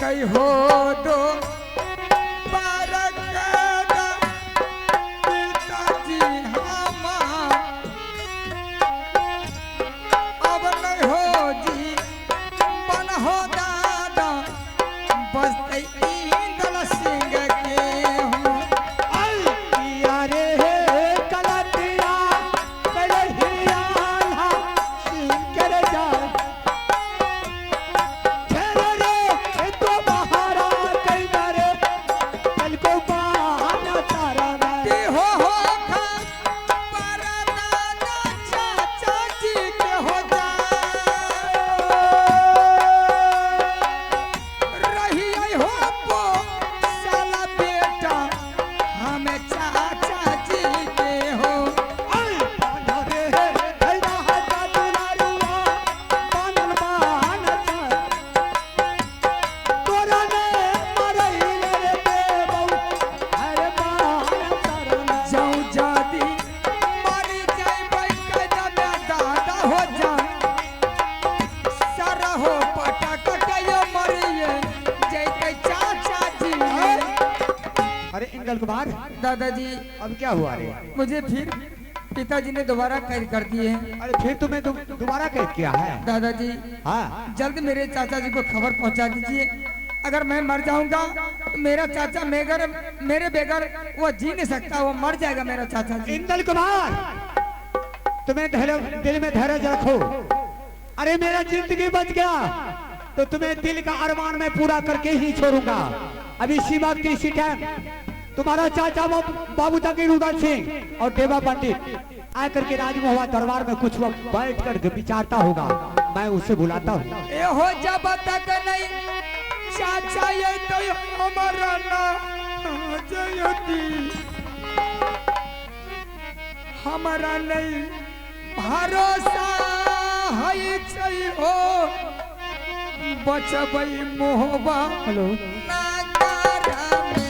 कई हो दो बारक पिताजी हमार अब नहीं हो जी बन हो दादा बस इंदल सिंह के हूँ। रे कलतिया कलहिया सिंह कर जा रे तो बहारा कई बारे कल को बहाना तारा कि हो खा पर दादा चाचा जी के हो जा रही आई हो पो साला बेटा हमें चाचा जी के हो। जाऊं जादी मरी जाई कदम दादा हो जा सर हो पटक के यो मरिए जैते चाचा जी। अरे इंदल कुमार, दादाजी अब क्या हुआ रे? मुझे फिर पिताजी ने दोबारा कैद कर दिए हैं। अरे फिर तुम्हें दोबारा कैद किया है? दादाजी हाँ, जल्द मेरे चाचा जी को खबर पहुंचा दीजिए। अगर मैं मर जाऊंगा तो मेरा चाचा मेगर मेरे बगैर वो जी नहीं सकता, वो मर जाएगा मेरा चाचा जी। इंदल कुमार, तुम्हें दिल में धैर्य रखो। अरे मेरा जिंदगी बच गया तो तुम्हें दिल का अरमान मैं पूरा करके ही छोड़ूंगा। अभी इसी वक्त इसी टाइम तुम्हारा चाचा बाबू तकीर उदल सिंह और देवा पंडित आकर के राजमहुआ दरबार में कुछ वक्त बैठ कर विचारता होगा। मैं उसे बुलाता हूँ। ए हो जब तक नहीं चाचा ये तो हमारा ना जयती हमारा नहीं भरोसा है छै हो बचबै मोहबा। हेलो नागारा में।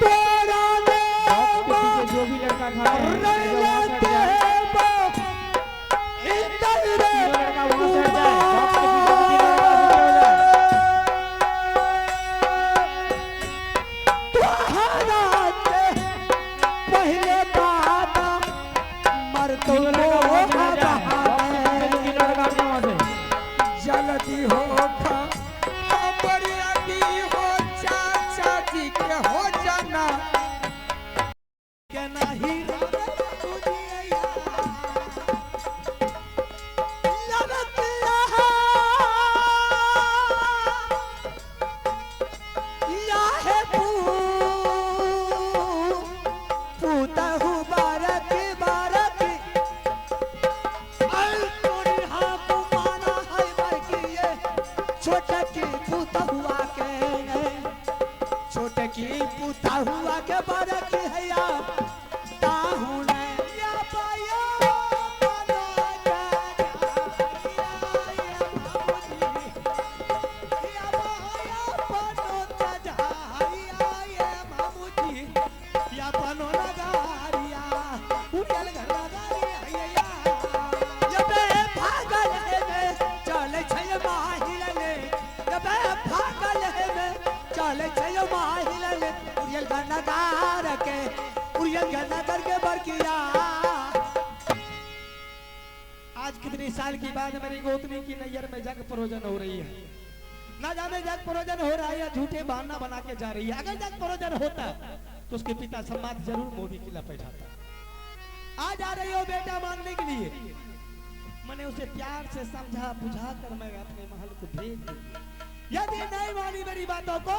तोरा बॉक्स के पीछे जो भी लड़का खड़ा है वहाँ से हट जाए। तीनों लड़का वहाँ से हट जाए। बॉक्स के पीछे से तीनों लड़का पीछे हो जाए। पहले दादा मर तो तीनों लड़का वहाँ से हट जाए। बॉक्स के पीछे से तीनों लड़का हट जाए वहाँ से। जल्दी हो खा खबर अभी हो चाचा जी के हो जाना। के नहीं छोटकी पुता हुआ के बारक हैया ताहू ने या पाया पना जा या बाबूजी या पाया पनो जा या बाबूजी या पनो नगारिया उड़ल घर नगारिया या या बे भागल है बे चल छै माहिल ले या बे भागल है बे चल छै माहिल ले उड़ल घर नगार के उड़ल घर नगर के बरकिया। आज कितनी साल की बाद मेरी गोतनी की नैयर में जग परोजन हो रही है। ना जाने जग परोजन हो रहा है या झूठे बहाना बना के जा रही है। अगर जग परोजन होता तो उसके पिता समाज जरूर मोदी किला बैठाता। आज आ रही हो बेटा मांगने के लिए, मैंने उसे प्यार से समझा बुझा कर मैं अपने महल को भेज दूंगी। यदि नहीं मानी मेरी बातों को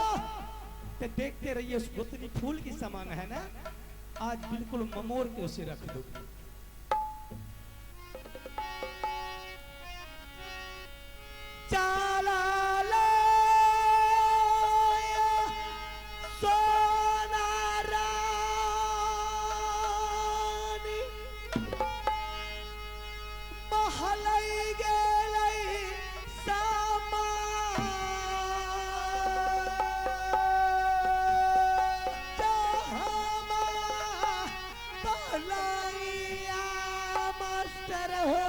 तो देखते रहिए उस गोतनी फूल की समान है ना, आज बिल्कुल ममोर के उसे रख दूंगी। चाला लो सोना रानी महलई गेलई सामा जहमा पलैया मास्टर हो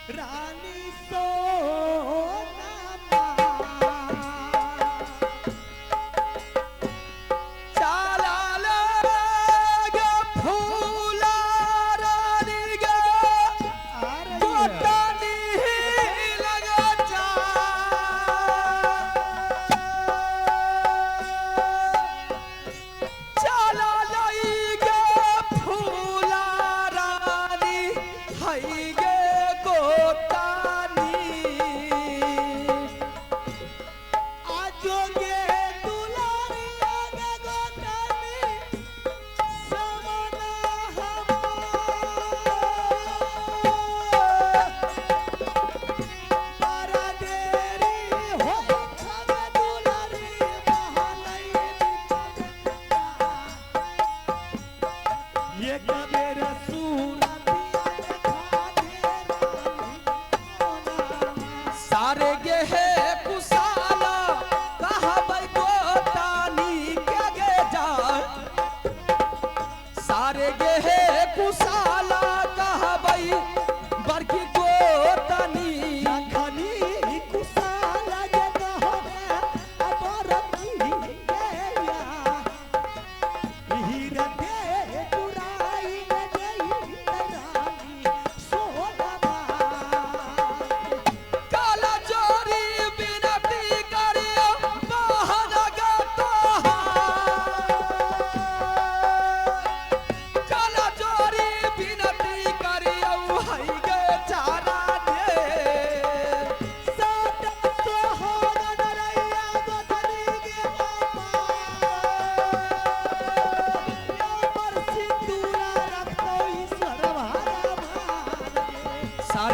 रानी सो।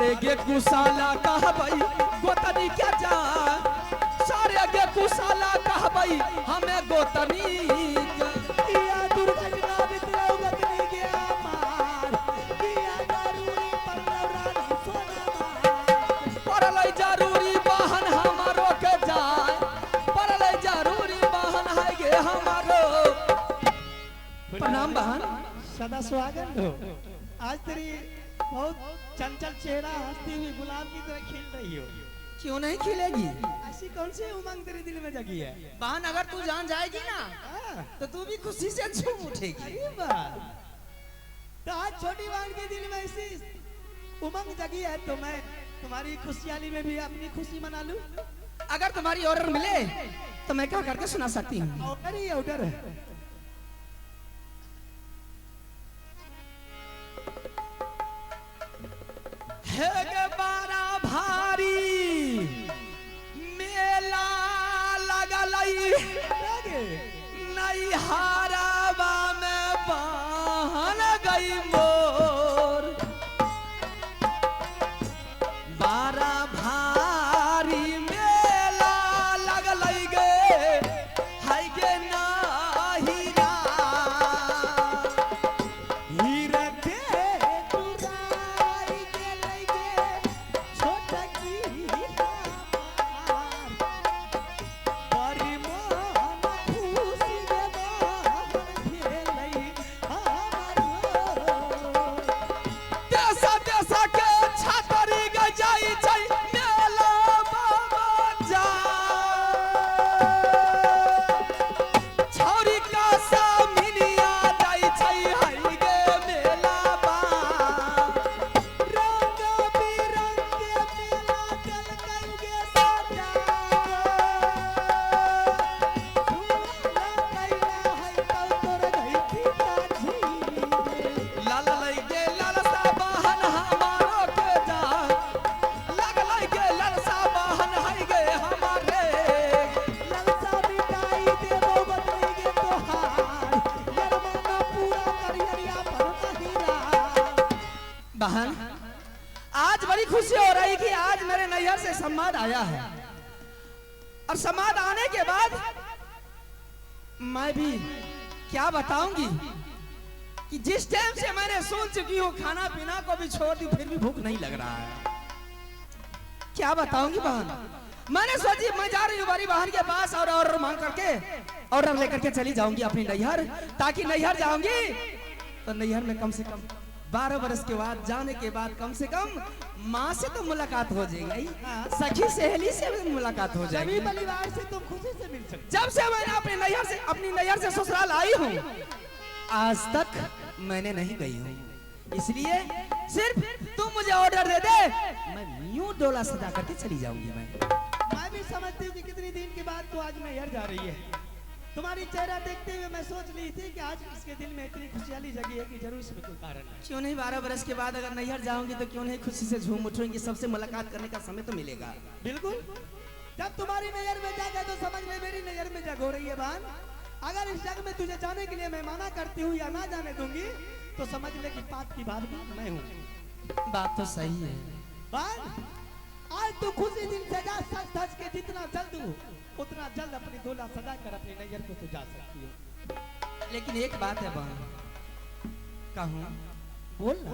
अरे गे कुशाला कहबई गोतनी क्या जा, सारे गे कुशाला कहबई हमें गोतनी के। किया दुर्घटना बितरौ बदली गया मार, किया जरूरी पड़लौ रानी सोना मार। पड़लै जरूरी बहन हमारो के जाय, पड़लै जरूरी बहन है गे हमारो। प्रणाम बहन। सदा सुहागन हो। आज तेरी बहुत चंचल चेहरा, हंसती हुई गुलाब की तरह खिल रही हो। क्यों नहीं खिलेगी ऐसी कौन सी उमंग तेरे दिल में जगी है? बहन, अगर तू जान जाएगी ना हाँ, तो तू भी खुशी से झूम उठेगी। अरे वाह। तो आज छोटी बहन के दिल में ऐसी उमंग जगी है तो मैं तुम्हारी खुशहाली में भी अपनी खुशी मना लूं। अगर तुम्हारी ऑर्डर मिले तो मैं क्या करके सुना सकती हूँ। ऑर्डर ही ऑर्डर है। हे गे बारा भारी मेला लगलई नैहरावा में बहन गई मोर, बारा भारी मेला लगलई गे हाय गे नाहिरा। हीरा के चुराई के लई गे छोटकी हमार, परिमान खुशी गे बहन खेलई हमारो। देशा देशा के छातरी गे जाई छै मेला बाबा जा, छौरी का सामिनिया जाई छै हाय गे मेला बा। रंग बिरंग के मेला चलकै गे सजा, झूला कैला है तौ तोर गई पिताजी गे। लाल लई गे लालसा बहन हमारो के जा, लग लई गे लालसा बहन हाय गे हमारे। ललसा मिटाई देबो बदली गे तोहार, यरमाना पूरा करियरिया पर महिरा। बहन, आज बड़ी खुशी हो रही कि आज मेरे नैहर से सम्माद आया है और सम्माद आने के बाद मैं भी क्या बताऊंगी कि जिस टाइम से मैंने सुन चुकी हूँ खाना पीना को भी छोड़ दी, फिर भी भूख नहीं लग रहा है। क्या बताऊंगी बहन, मैंने सोची मैं जा रही हूँ बड़ी बहन के पास और ऑर्डर मांग करके ऑर्डर लेकर के चली जाऊंगी अपनी नैहर, ताकि नैहर जाऊंगी तो नैहर में कम से कम 12 बरस के बाद जाने के बाद कम से कम माँ से तो मुलाकात हो जाएगी, सखी सहेली से भी मुलाकात हो सभी जाएगी। परिवार से तुम खुशी से मिल सकते। जब से मैंने अपने नैहर से अपनी नैहर से ससुराल आई हूँ आज तक मैंने नहीं गई हूँ, इसलिए सिर्फ तुम मुझे ऑर्डर दे दे, मैं यूं डोला सजा करके चली जाऊंगी। मैं भी समझती हूँ कि कितनी दिन के बाद तो आज नैहर जा रही है। तुम्हारी चेहरा देखते हुए मैं सोच ली थी कि आज इसके दिल में इतनी खुशहाली जगी है कि जरूर इसमें कोई कारण है। क्यों नहीं 12 बरस के बाद अगर नैहर जाऊंगी तो क्यों नहीं खुशी से झूम उठूंगी, सबसे मुलाकात करने का समय तो मिलेगा। बिल्कुल, जब तुम्हारी नैहर में जाकर तो समझ में मेरी नैहर में जग हो रही है बहन। अगर इस जग में तुझे जाने के लिए मैं मना करती हूँ या ना जाने दूंगी तो समझ ले कि पाप की बात भी मैं हूँ। बात तो सही है बहन, आज तू खुशी दिल से जा, सच धज के जितना जल्द हो उतना जल्द अपनी डोला सजा कर अपनी नैहर को तू जा सकती हो। लेकिन एक बात है बहन, कहूँ बोल ना।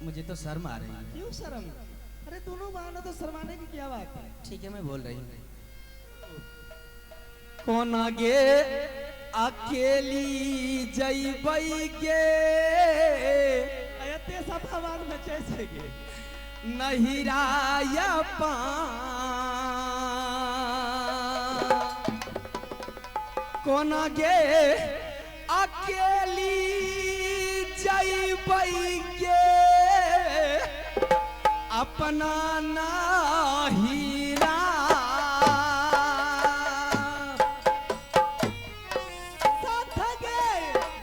मुझे तो शर्म आ रही है। क्यों शर्म? अरे दोनों बहनों तो शर्माने की क्या बात है। ठीक है, मैं बोल रही हूँ। कोना गे अकेली जइबै गे, अयते सफावान में जैसे गे नहिराया पान, कोना गे अकेली जइबै गे अपना नाहिरा। साथ गे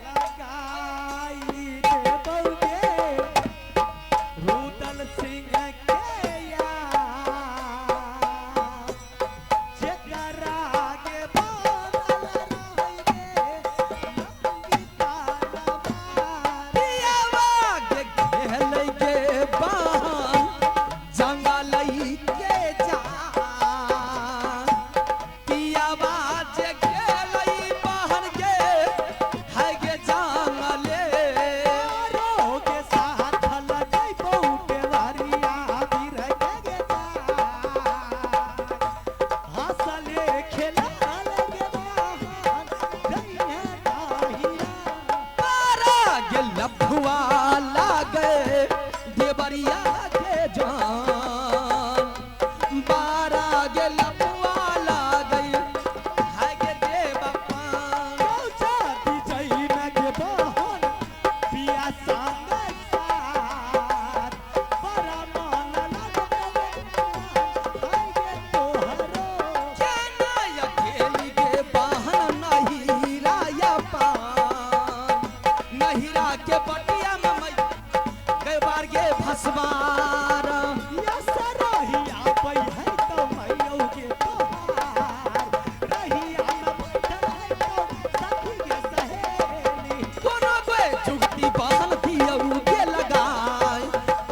लगाई देबौ गे रुदल सिंह के यार, जेकरा गे बादल रहि गे लंगी तारवार। पियावा के खेलै के बहन जंगलई के जा पियावा जे गेलई बहन गे है गे जंगले। के साथ लजै बहुते वारिया बिरह के हंसले खेला लगे बहन जइहे ताहिया। पारा गे लभुआ लागे देवरिया के जान, बारा गे लभुआ लागे है गे देवपान। जाति जइमे के बहन पिया संग साथ बड़ा मन लगत हाय गे तोहरो। केना अकेली गे बहन नहिरा या पान, नहिरा के बटिया में मई गए बार गे भसवार। या सरहिया पै है तो मैयौ के तोहार, रहिया में बैठल है तो सखी के सहेली। कोनो गे जुगती बहन दियऊ गे लगाए,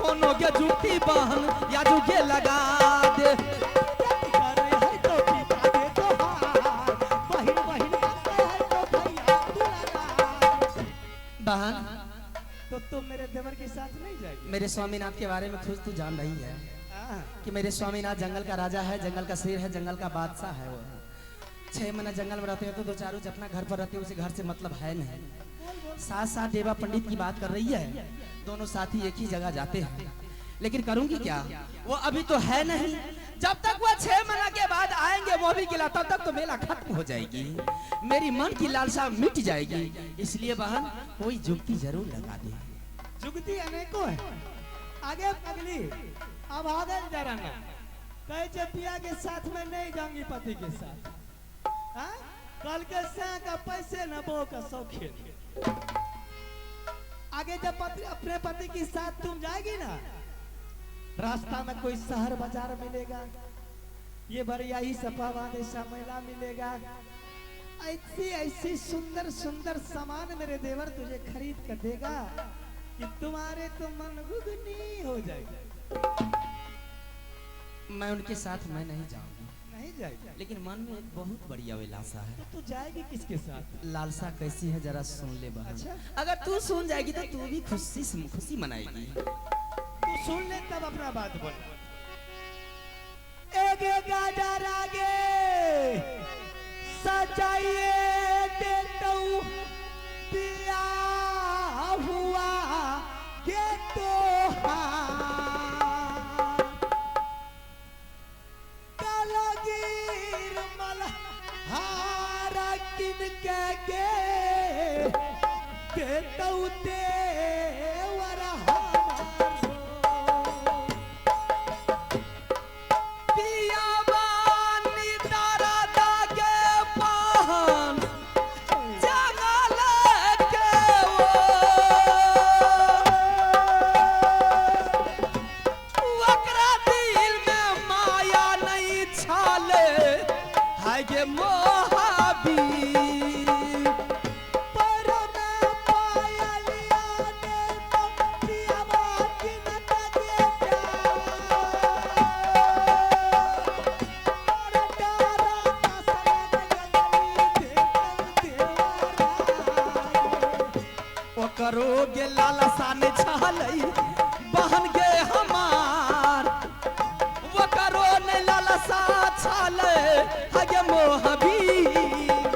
कोनो गे जुगती बहन याजू गे लगा दे। जब करे है तो पिता दे तोहार, बहिन बहिन करते है तो भैया तू लगा। बहन तो तुम मेरे देवर के साथ नहीं जाएगी? मेरे स्वामीनाथ के बारे में खुद तू जान रही है हाँ। कि मेरे स्वामीनाथ जंगल का राजा है, जंगल का शेर है, जंगल का बादशाह है। वो 6 महीना जंगल में रहते हैं तो दो चारों अपना घर पर रहते हैं, उसे घर से मतलब है नहीं। साथ साथ देवा पंडित की बात कर रही है, दोनों साथी एक ही जगह जाते हैं, लेकिन करूंगी क्या, वो अभी तो है नहीं। जब तक वह 6 महीना के बाद आएंगे वो भी गिला, तब तक तो मेला खत्म हो जाएगी, मेरी मन की लालसा मिट जाएगी। इसलिए बहन कोई जुगती जरूर लगा दे। जुगती अनेकों है। आगे अगली अब आगल जरा ना कहे जे पिया के साथ में नहीं जाऊंगी पति के साथ। हाँ? कल के सा का पैसे न बो का शौकीन। आगे जब पति अपने पति के साथ तुम जाएगी ना, रास्ता में कोई शहर बाजार मिलेगा, ये बरियाही सफावा जैसा मेला मिलेगा, ऐसी ऐसी सुंदर सुंदर सामान मेरे देवर तुझे खरीद कर देगा कि तुम्हारे तो मन गुगनी हो जाएगी। मैं उनके साथ मैं नहीं जाऊंगी। नहीं जाएगी, लेकिन मन में एक बहुत बड़ी अभिलाषा है। तो तू जाएगी किसके साथ? लालसा कैसी है जरा सुन ले बहन। अच्छा। अगर तू सुन जाएगी तो तू भी खुशी खुशी मनाएगी। तू सुन ले तब अपना बात बोल। एक गाजर आगे सजाइए देता पिया हुआ के तो कलगीर मलहारा किन के गे देता तेवर हमारो। पिया बानी तारा दागे पान जंगल के वो ओकरा दिल में माया नहीं छाले है गे मोहाबी। पर मैं पायलिया दे तो पिया किन के और डारा सनक गगनी दे देवरा। ओकरो गे लालसा ने छालई बहन गे हमार, ओकरो ने लालसा छाले हगे मोहबीब।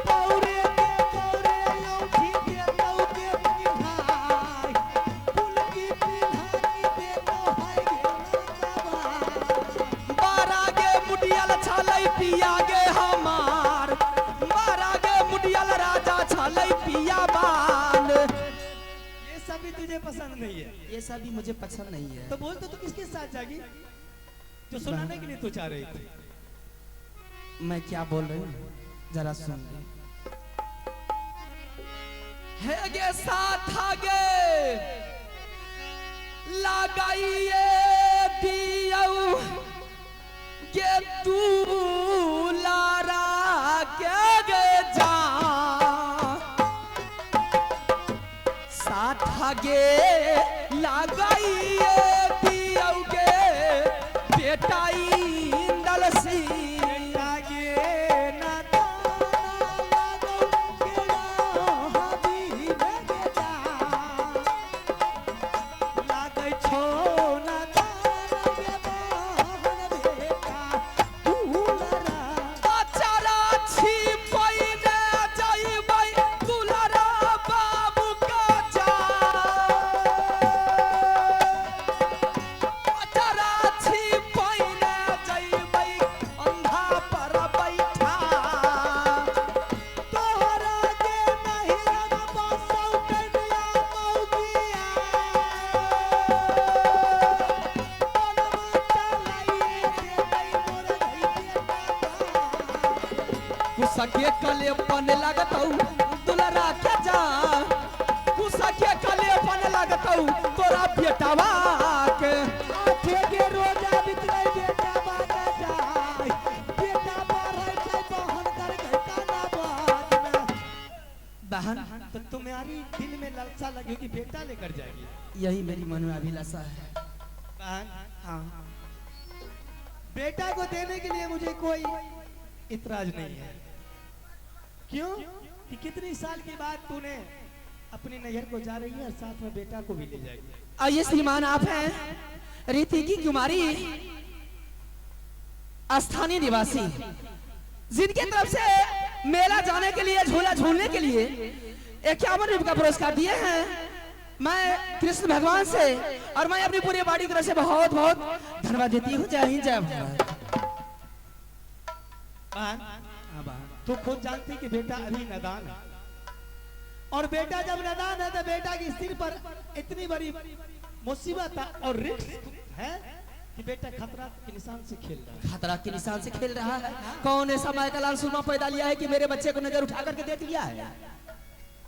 पौरे के पौरे लौठी दे तौ के पिन्हाई, फूल की पिन्हाई दे तो है गे नगवा। बारा गे मुडियल छालई पिया गे हमार, बारा गे मुडियल राजा छालई पिया बान। ये सब भी तुझे पसंद नहीं है? ये सब भी मुझे पसंद नहीं है। तो बोल तो तू किसके साथ जाएगी जो सुनाने के लिए तू चाह रही थी? मैं क्या बोल रही हूँ जरा सुन ले। है गे साथ गे लगाइए दियऊ गे तू लारा के गे जा साथ गे लगाइए दियऊ गे कुसके कलेपन लगतौ दुलरा के जा, कुसके कलेपन लगतौ तोरा बेटवा के। आठे के रोजा बितलै बेटा बाका जाय, बेटा पढ़ै छै बहन कर गई काना बाजना। बहन तो तुम्हारी दिल में लालसा लगी कि बेटा लेकर जाएगी। यही मेरी मन में अभिलाषा है। बहन हाँ बेटा को देने के लिए मुझे कोई इतराज नहीं है। क्यों कि कितनी साल के बाद तूने अपनी नैहर को जा रही है और साथ में बेटा को भी ले जाएगी। आइए श्रीमान आप हैं रीति की कुमारी स्थानीय निवासी, जिनके तरफ से मेला जाने के लिए झूला झूलने के लिए 51 रुपये का पुरस्कार दिए हैं। मैं कृष्ण भगवान से और मैं अपनी पूरी बाड़ी की तरफ से बहुत बहुत धन्यवाद देती हूँ। जय हिंद जय भारत। बहन तू खुद जानती कि बेटा अभी नादान है, और बेटा जब नादान है तो बेटा के सिर पर इतनी बड़ी मुसीबत और रिस्क है कि बेटा खतरा के निशान से खेल रहा है। खतरा के निशान से खेल रहा है। कौन ऐसा माई का लाल सुरमा पैदा लिया है कि मेरे बच्चे को नजर उठा करके देख लिया है।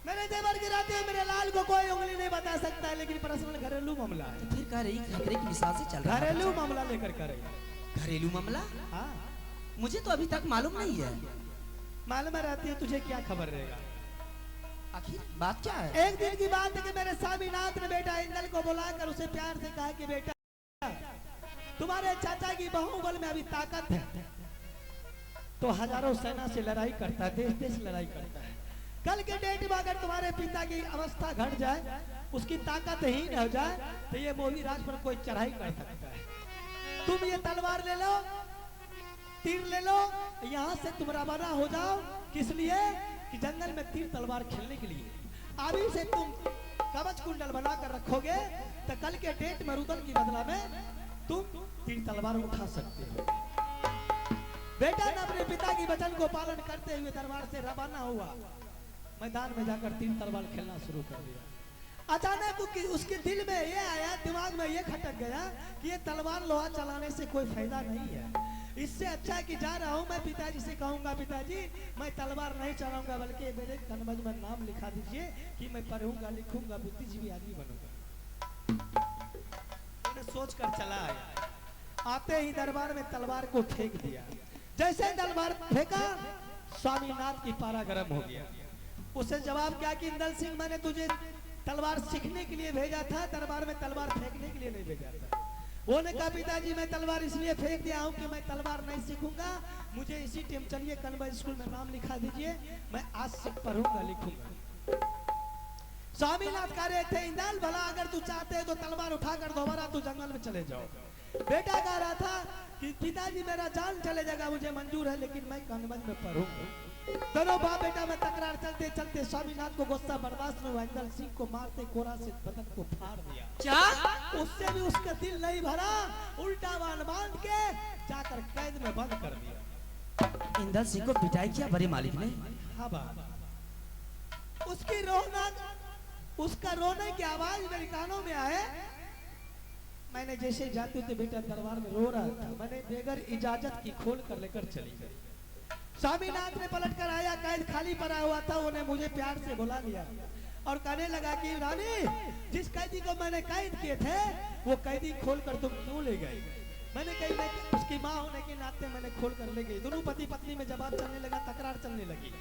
मेरे देवर गिराते हुए मेरे लाल को कोई उंगली नहीं बता सकता है, लेकिन पर्सनल घरेलू मामला है। तो फिर कह रही खतरे के निशान से चल रहा है। घरेलू मामला लेकर कर रही है। घरेलू मामला? हाँ मुझे तो अभी तक मालूम नहीं है। मालूम रहती है तुझे क्या खबर रहेगा। आखिर बात क्या है? एक दिन की बात है कि मेरे स्वामीनाथ ने बेटा इंदल को बुलाकर उसे प्यार से कहा कि बेटा तुम्हारे चाचा की बाहुबल में अभी ताकत है, तो हजारों सेना से लड़ाई करता है, देश देश लड़ाई करता है। कल के डेट में अगर तुम्हारे पिता की अवस्था घट जाए, उसकी ताकत ही न हो जाए, तो ये मोही राज पर कोई चढ़ाई कर सकता है। तुम ये तलवार ले लो, तीर ले लो, यहाँ से तुम रवाना हो जाओ। किस लिए? कि जंगल में तीर तलवार खेलने के लिए। अभी से तुम कवच कुंडल बना कर रखोगे तो कल के डेट में रुदल की बदला में तुम तीर तलवार उठा सकते हो। बेटा ने अपने पिता की वचन को पालन करते हुए दरबार से रवाना हुआ, मैदान में जाकर तीर तलवार खेलना शुरू कर दिया। अचानक उसके दिल में ये आया, दिमाग में ये खटक गया कि ये तलवार लोहा चलाने से कोई फायदा नहीं है, इससे अच्छा है कि जा रहा हूं मैं पिताजी से कहूंगा पिताजी मैं तलवार नहीं चलाऊंगा, बल्कि मेरे कनबज में नाम लिखा दीजिए कि मैं पढ़ूंगा लिखूंगा बुद्धिजीवी आदमी बनूंगा। मैंने सोच कर चला आया। आते ही दरबार में तलवार को फेंक दिया। जैसे तलवार फेंका स्वामीनाथ की पारा गर्म हो गया। उसे जवाब क्या कि इंदल सिंह मैंने तुझे तलवार सीखने के लिए भेजा था, दरबार में तलवार फेंकने के लिए नहीं भेजा था। वो ने कहा पिताजी मैं तलवार इसलिए फेंक दिया हूं कि मैं तलवार नहीं सीखूंगा, मुझे इसी टीम चलिए कनवा स्कूल में नाम लिखा दीजिए, मैं आज से पढ़ूंगा लिखूंगा। स्वामीनाथ कह रहे थे इंदल भला अगर तू चाहते है तो तलवार उठाकर दोबारा तू जंगल में चले जाओ। बेटा कह रहा था कि पिताजी मेरा जान चले जाएगा मुझे मंजूर है, लेकिन मैं कनवज में पढ़ूंगा। दोनों बाप बेटा में तकरार चलते चलते स्वामीनाथ को गुस्सा बर्दाश्त नहीं हुआ, इंदल सिंह को मारते कोरा से बदन को फाड़ दिया। क्या? उससे भी उसका दिल नहीं भरा, उल्टा बाल बांध के जाकर कैद में बंद कर दिया। इंदल सिंह को पिटाई किया बड़े मालिक ने। हाँ बा, उसकी रोना, उसका रोने की आवाज मेरे कानों में आए। मैंने जैसे जाते थे बेटा दरबार में रो रहा था, मैंने बगैर इजाजत की खोल कर लेकर चली गई। स्वामीनाथ ने पलट कर आया, कैद खाली पड़ा हुआ था, उन्हें मुझे प्यार से बुला लिया और कहने लगा कि रानी जिस कैदी को मैंने कैद किए थे वो कैदी खोल कर तुम क्यों ले गए? मैंने कही मैं उसकी माँ होने के नाते मैंने खोल कर ले गई। दोनों पति पत्नी में जवाब चलने लगा, तकरार चलने लगी।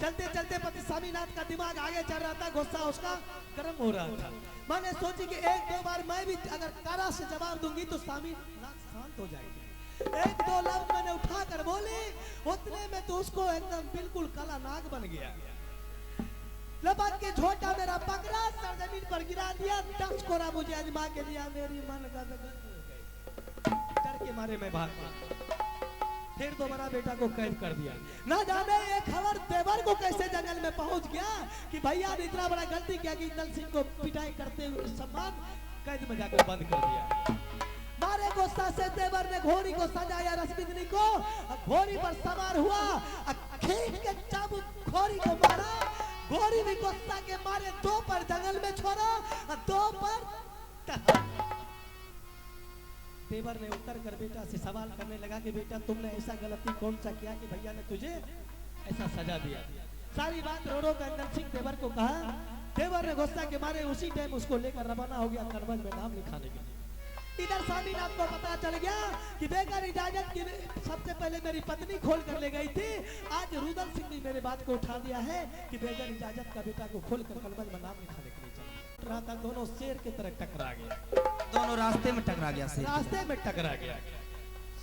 चलते चलते पति स्वामीनाथ का दिमाग आगे चल रहा था, गुस्सा उसका गर्म हो रहा था। मैंने सोची कि एक दो बार मैं भी अगर कड़ा से जवाब दूंगी तो स्वामीनाथ शांत हो जाएंगे। एक दो लफ्ज मैंने उठा कर बोली, उतने में तो उसको एकदम बिल्कुल काला नाग बन गया। लपक के झोटा मेरा पकड़ा, सर जमीन पर गिरा दिया, 10 कोरा मुझे अजमा के दिया, मेरी मन गदगद हो गई। डर के मारे मैं भाग गया। फिर दोबारा बेटा को कैद कर दिया। ना जाने ये खबर देवर को कैसे जंगल में पहुंच गया कि भैया ने इतना बड़ा गलती किया कि इंदल सिंह को पिटाई करते हुए सम्मान कैद में जाकर बंद कर दिया। मारे गुस्सा से देवर ने घोड़ी को सजाया, रसबिंदनी को घोड़ी पर सवार हुआ, खींच के चाबुक घोड़ी को मारा। घोड़ी भी गुस्सा के मारे दो पर जंगल में छोड़ा, दो पर। देवर ने उतर कर बेटा से सवाल करने लगा कि बेटा तुमने ऐसा गलती कौन सा किया कि भैया ने तुझे ऐसा सजा दिया। सारी बात रो रो कर इंदल सिंह देवर को कहा। देवर ने गुस्सा के मारे उसी टाइम उसको लेकर रवाना हो गया कनवज में नाम लिखाने के लिए। इधर स्वामीनाथ को पता चल गया कि बेगर इजाजत की सबसे पहले मेरी पत्नी खोल कर ले गई थी, आज रुदल सिंह ने मेरे बात को उठा दिया है कि बेगर इजाजत का बेटा को खोल कर कनवज में नाम लिखाने के लिए चला रहा था। दोनों शेर की तरह टकरा गया, दोनों रास्ते में टकरा गया शेर। रास्ते में टकरा गया।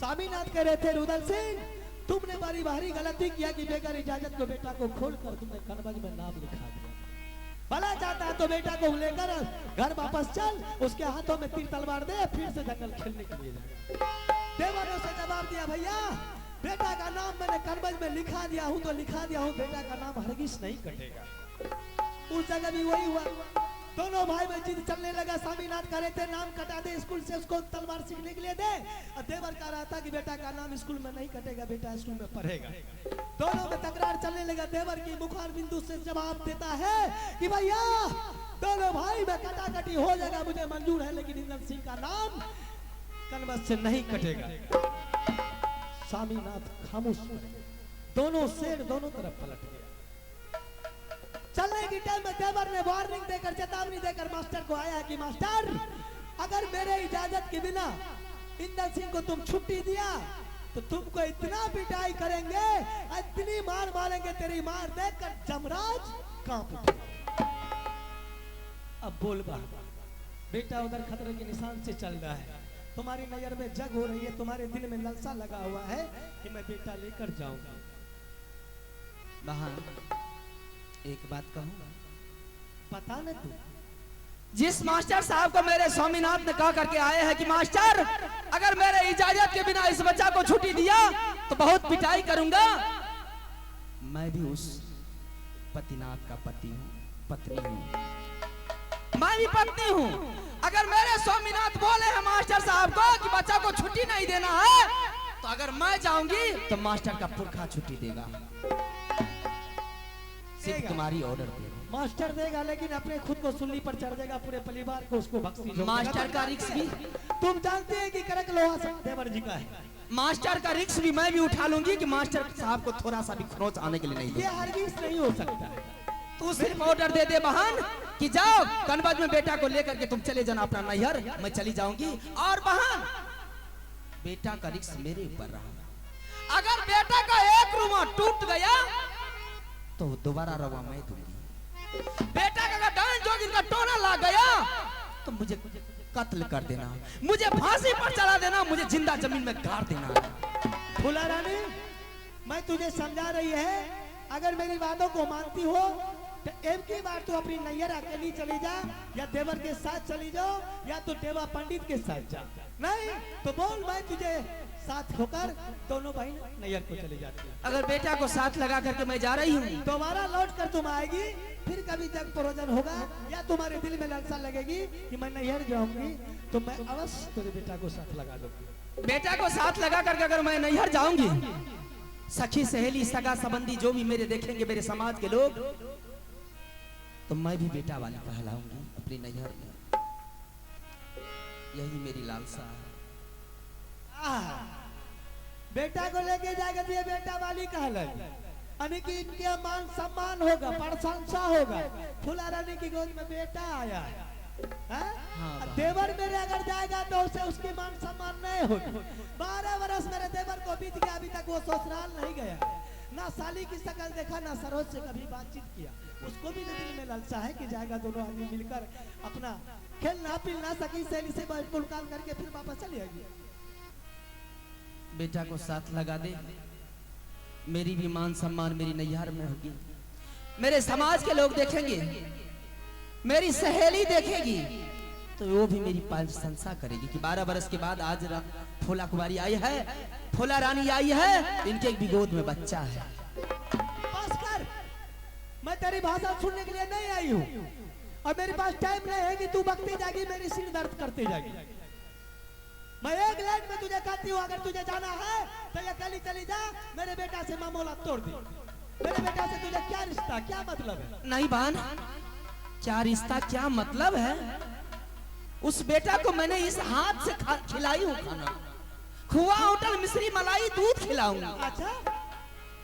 स्वामीनाथ कह रहे थे रुदल सिंह तुमने बड़ी भारी गलती किया कि बेगर इजाजत को बेटा को खोल कर तुमने कनवज में नाम लिखा दिया। भला जाता है तो बेटा को लेकर घर वापस चल, उसके हाथों में तीर तलवार दे, फिर से जंगल खेलने के लिए जा। देवर ने उसे जवाब दिया, भैया बेटा का नाम मैंने कनवज में लिखा दिया हूं तो लिखा दिया हूं, बेटा का नाम हरगिज नहीं कटेगा। उस जगह भी वही हुआ, दोनों भाई में जिद चलने लगा। स्वामीनाथ कह रहे थे नाम कटा दे स्कूल से, उसको तलवार सीखने के लिए दे, और देवर कह रहा था कि बेटा का नाम स्कूल में नहीं कटेगा, बेटा स्कूल में पढ़ेगा। दोनों में तकरार चलने लगा। देवर की मुखार बिंदु से जवाब देता है कि भैया दोनों भाई में कटाकटी हो जाएगा, मुझे मंजूर है, लेकिन इंदल सिंह का नाम कनवज से नहीं कटेगा। स्वामीनाथ खामोश पड़ गए, दोनों शेर दोनों तरफ पलट गया। चलने की टाइम में देवर ने वार्निंग देकर, चेतावनी देकर मास्टर को आया कि मास्टर अगर मेरे इजाजत के बिना इंदल सिंह को तुम छुट्टी दिया तो तुमको इतना पिटाई करेंगे, इतनी मार मारेंगे, तेरी मार देखकर जमराज कांप उठे। अब बोल बा बेटा उधर खतरे के निशान से चल रहा है, तुम्हारी नजर में जग हो रही है, तुम्हारे दिल में ललसा लगा हुआ है कि मैं बेटा लेकर जाऊंगा। बहन एक बात कहूं, पता न तू जिस मास्टर साहब को मेरे स्वामीनाथ ने कहा करके आए हैं कि मास्टर अगर मेरे इजाजत के बिना इस बच्चा को छुट्टी दिया तो बहुत पिटाई करूंगा, मैं भी उस पतिनाथ का पति हूं, पत्नी हूं, मैं भी पत्नी हूं। अगर मेरे स्वामीनाथ बोले हैं मास्टर साहब को कि बच्चा को छुट्टी नहीं देना है, तो अगर मैं जाऊंगी तो मास्टर का पुरखा छुट्टी देगा, सिर्फ तुम्हारी ऑर्डर पे मास्टर देगा, लेकिन अपने खुद को सुल्ली पर चढ़ जाएगा, पूरे परिवार को उसको बख्शी। मास्टर का रिक्स भी तुम जानते हैं कि करक लोहा देवर जी का है, मास्टर का रिक्स भी मैं भी उठा लूंगी कि मास्टर साहब को थोड़ा सा भी खरोच आने के लिए नहीं ये हरगिज नहीं हो सकता। तू सिर्फ ऑर्डर दे दे बहन कि जाओ कनवज में बेटा को लेकर के तुम चले जाना अपना नैहर, मैं चली जाऊंगी। और बहन बेटा का रिक्स मेरे ऊपर रहा, अगर बेटा का एक रुआ टूट गया तो दोबारा रवा मैं दूंगी। बेटा का अगर डांस जोगिन का टोना लग गया तो मुझे कत्ल कर देना, मुझे फांसी पर चढ़ा देना, मुझे जिंदा जमीन में गाड़ देना। फूला रानी मैं तुझे समझा रही है, अगर मेरी बातों को मानती हो तो एक की बार तू अपनी नैहर अकेली चली जा, या देवर के साथ चली जाओ, या तो देवा पंडित के साथ जा, नहीं तो बोल मैं तुझे साथ होकर दोनों बहन नैहर को चले जाती है। अगर बेटा को साथ लगा करके मैं जा रही हूँ, दोबारा लौट कर तुम आएगी, फिर कभी जग परोजन होगा या तुम्हारे दिल में लालसा लगेगी कि मैं नैहर जाऊंगी, तो मैं अवश्य तेरे बेटा को साथ लगा लूंगी। बेटा को साथ लगा करके अगर मैं नैहर जाऊंगी, सखी सहेली सगा संबंधी जो भी मेरे देखेंगे, मेरे समाज के लोग, तो मैं भी बेटा वाली कहलाऊंगी अपनी नैहर में। यही मेरी लालसा है। बेटा को लेके जाएगा तो ये बेटा वाली कहलाएगी, यानी कि इनके मान सम्मान होगा, प्रशंसा होगा। फूला रानी की गोद में बेटा आया है, हाँ? देवर मेरे अगर जाएगा तो उसे उसकी मान सम्मान नहीं होगी। 12 बरस मेरे देवर को बीत गया, अभी तक वो ससुराल नहीं गया, ना साली की शक्ल देखा, ना सरोज से कभी बातचीत किया। उसको भी दिल में लालसा है कि जाएगा दोनों आदमी मिलकर अपना खेलना पिलना, सखी सहेली से मुलाकात करके फिर वापस चली आएगी। बेटा को साथ लगा दे, मेरी भी मान सम्मान मेरी नैहर में होगी, मेरे समाज के लोग देखेंगे, मेरी सहेली देखेगी तो वो भी मेरी प्रशंसा करेगी कि 12 बरस के बाद आज फूला कुमारी आई है, फूला रानी आई है, इनके भी गोद में बच्चा है। बस कर, मैं तेरी भाषा सुनने के लिए नहीं आई हूँ और मेरे पास टाइम नहीं है कि तू बकती जाएगी, मेरी सिर दर्द करती जाएगी। मैं एक लाइन में तुझे कहती हूँ, अगर तुझे जाना है तो अकेली चली जा, मेरे बेटा से मामला तोड़ दे। मेरे बेटा से तुझे क्या रिश्ता, क्या मतलब है? नहीं बहन, क्या रिश्ता क्या मतलब है? उस बेटा को मैंने इस हाथ से खिलाई हूँ खाना, खुआ होटल मिश्री मलाई दूध खिलाऊंगा। अच्छा,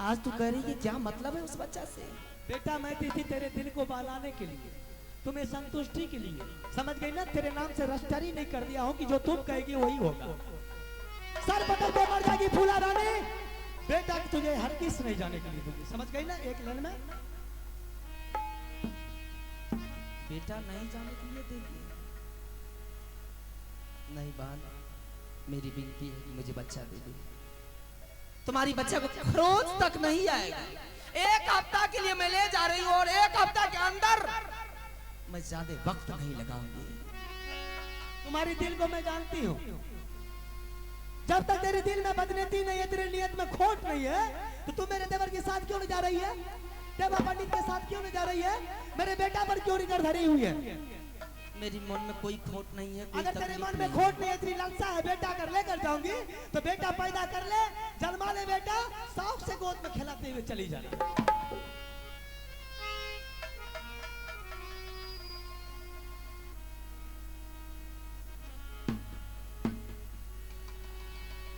आज तू कह रही है क्या मतलब है उस बच्चा से? बेटा मैं दी थी तेरे दिल को बहलाने के लिए, तुम्हें संतुष्टि के लिए, समझ गई ना? तेरे नाम से रजिस्ट्री नहीं कर दिया हूं कि जो तुम कहेगी वही होगा। सर पटक दो मर जाएगी फूला रानी। बेटा तुझे हर किस नहीं जाने के लिए दूंगी, समझ गई ना? एक लाइन में बेटा नहीं जाने के लिए देगी। नहीं बहन, मेरी विनती है कि मुझे बच्चा दे दे। तुम्हारी बच्चा को खरोच तक नहीं आएगा। एक हफ्ता के लिए मैं ले जा रही हूं और एक हफ्ता के अंदर मैं ज्यादा वक्त नहीं लगाऊंगी। तुम्हारे दिल को मैं जानती हूँ। जब तक तेरे दिल में बदनीति नहीं है, तेरे नियत में खोट नहीं है, तो तू मेरे देवर के साथ क्यों नहीं जा रही है? देवा पंडित के साथ क्यों नहीं जा रही है? मेरे बेटा पर क्यों निकर धरी हुई है? मेरी मन में कोई खोट नहीं है, कोई अगर तेरे तकलीफ मन में नहीं है। खोट नहीं है, तेरी लालसा है बेटा कर लेकर जाऊंगी, तो बेटा पैदा कर ले, जन्मा ले बेटा, शौक से गोद में खिलाते हुए चली जाना।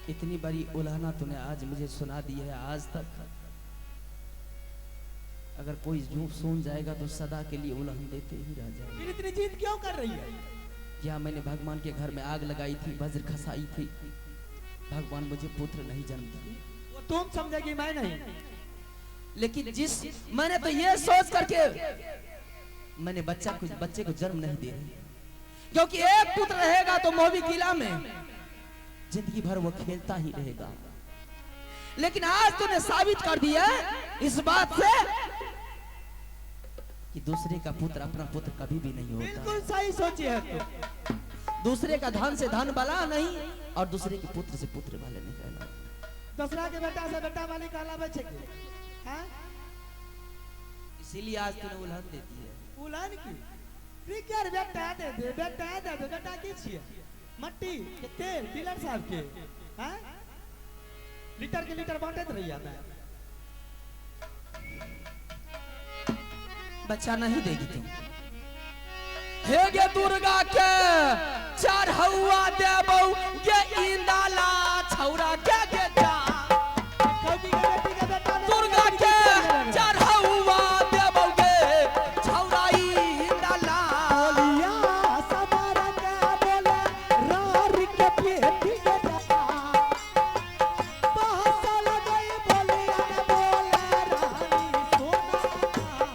इतनी बड़ी उलाहना तूने आज मुझे सुना दी है। आज तक अगर कोई झूठ सुन जाएगा तो सदा के लिए उलहन देते ही रह जाएगा। फिर इतनी जिद क्यों कर रही है? क्या मैंने भगवान के घर में आग लगाई थी, वज्र खसाई थी, भगवान मुझे पुत्र नहीं जन्म दिए। वो तुम समझेगी, मैं नहीं। लेकिन जिस मैंने तो ये सोच करके मैंने बच्चे को जन्म नहीं दे रही, क्योंकि एक पुत्र रहेगा तो मोहबी किला में जिंदगी भर वो खेलता ही रहेगा। लेकिन आज तूने साबित कर दिया इस बात से कि दूसरे का पुत्र अपना पुत्र कभी भी नहीं होता। बिल्कुल सही सोची है तू। दूसरे का धन से धन वाला नहीं और दूसरे के पुत्र से पुत्र वाले नहीं कहना। दूसरा के बेटा से बेटा वाली कहलावे छे की? हैं? इसीलिए आज तूने उलहन दे दी है। उलहन की? ठीक बेटा दे दे, बेटा दे दे, बेटा की छिए? मट्टी के तेल डीलर साहब के, हैं? लीटर के लीटर बांटत रही है। मैं बच्चा नहीं देगी तुम। हे गे दुर्गा के चढ़ौआ देबौ गे इंदाला छौरा के गे जा। दुर्गा के चढ़ौआ देबौ गे छौरा इंदाला। बोलिया समारा के बोले रार के पेटी के जा। बहसा लगई बोलिया के बोले रानी सोना।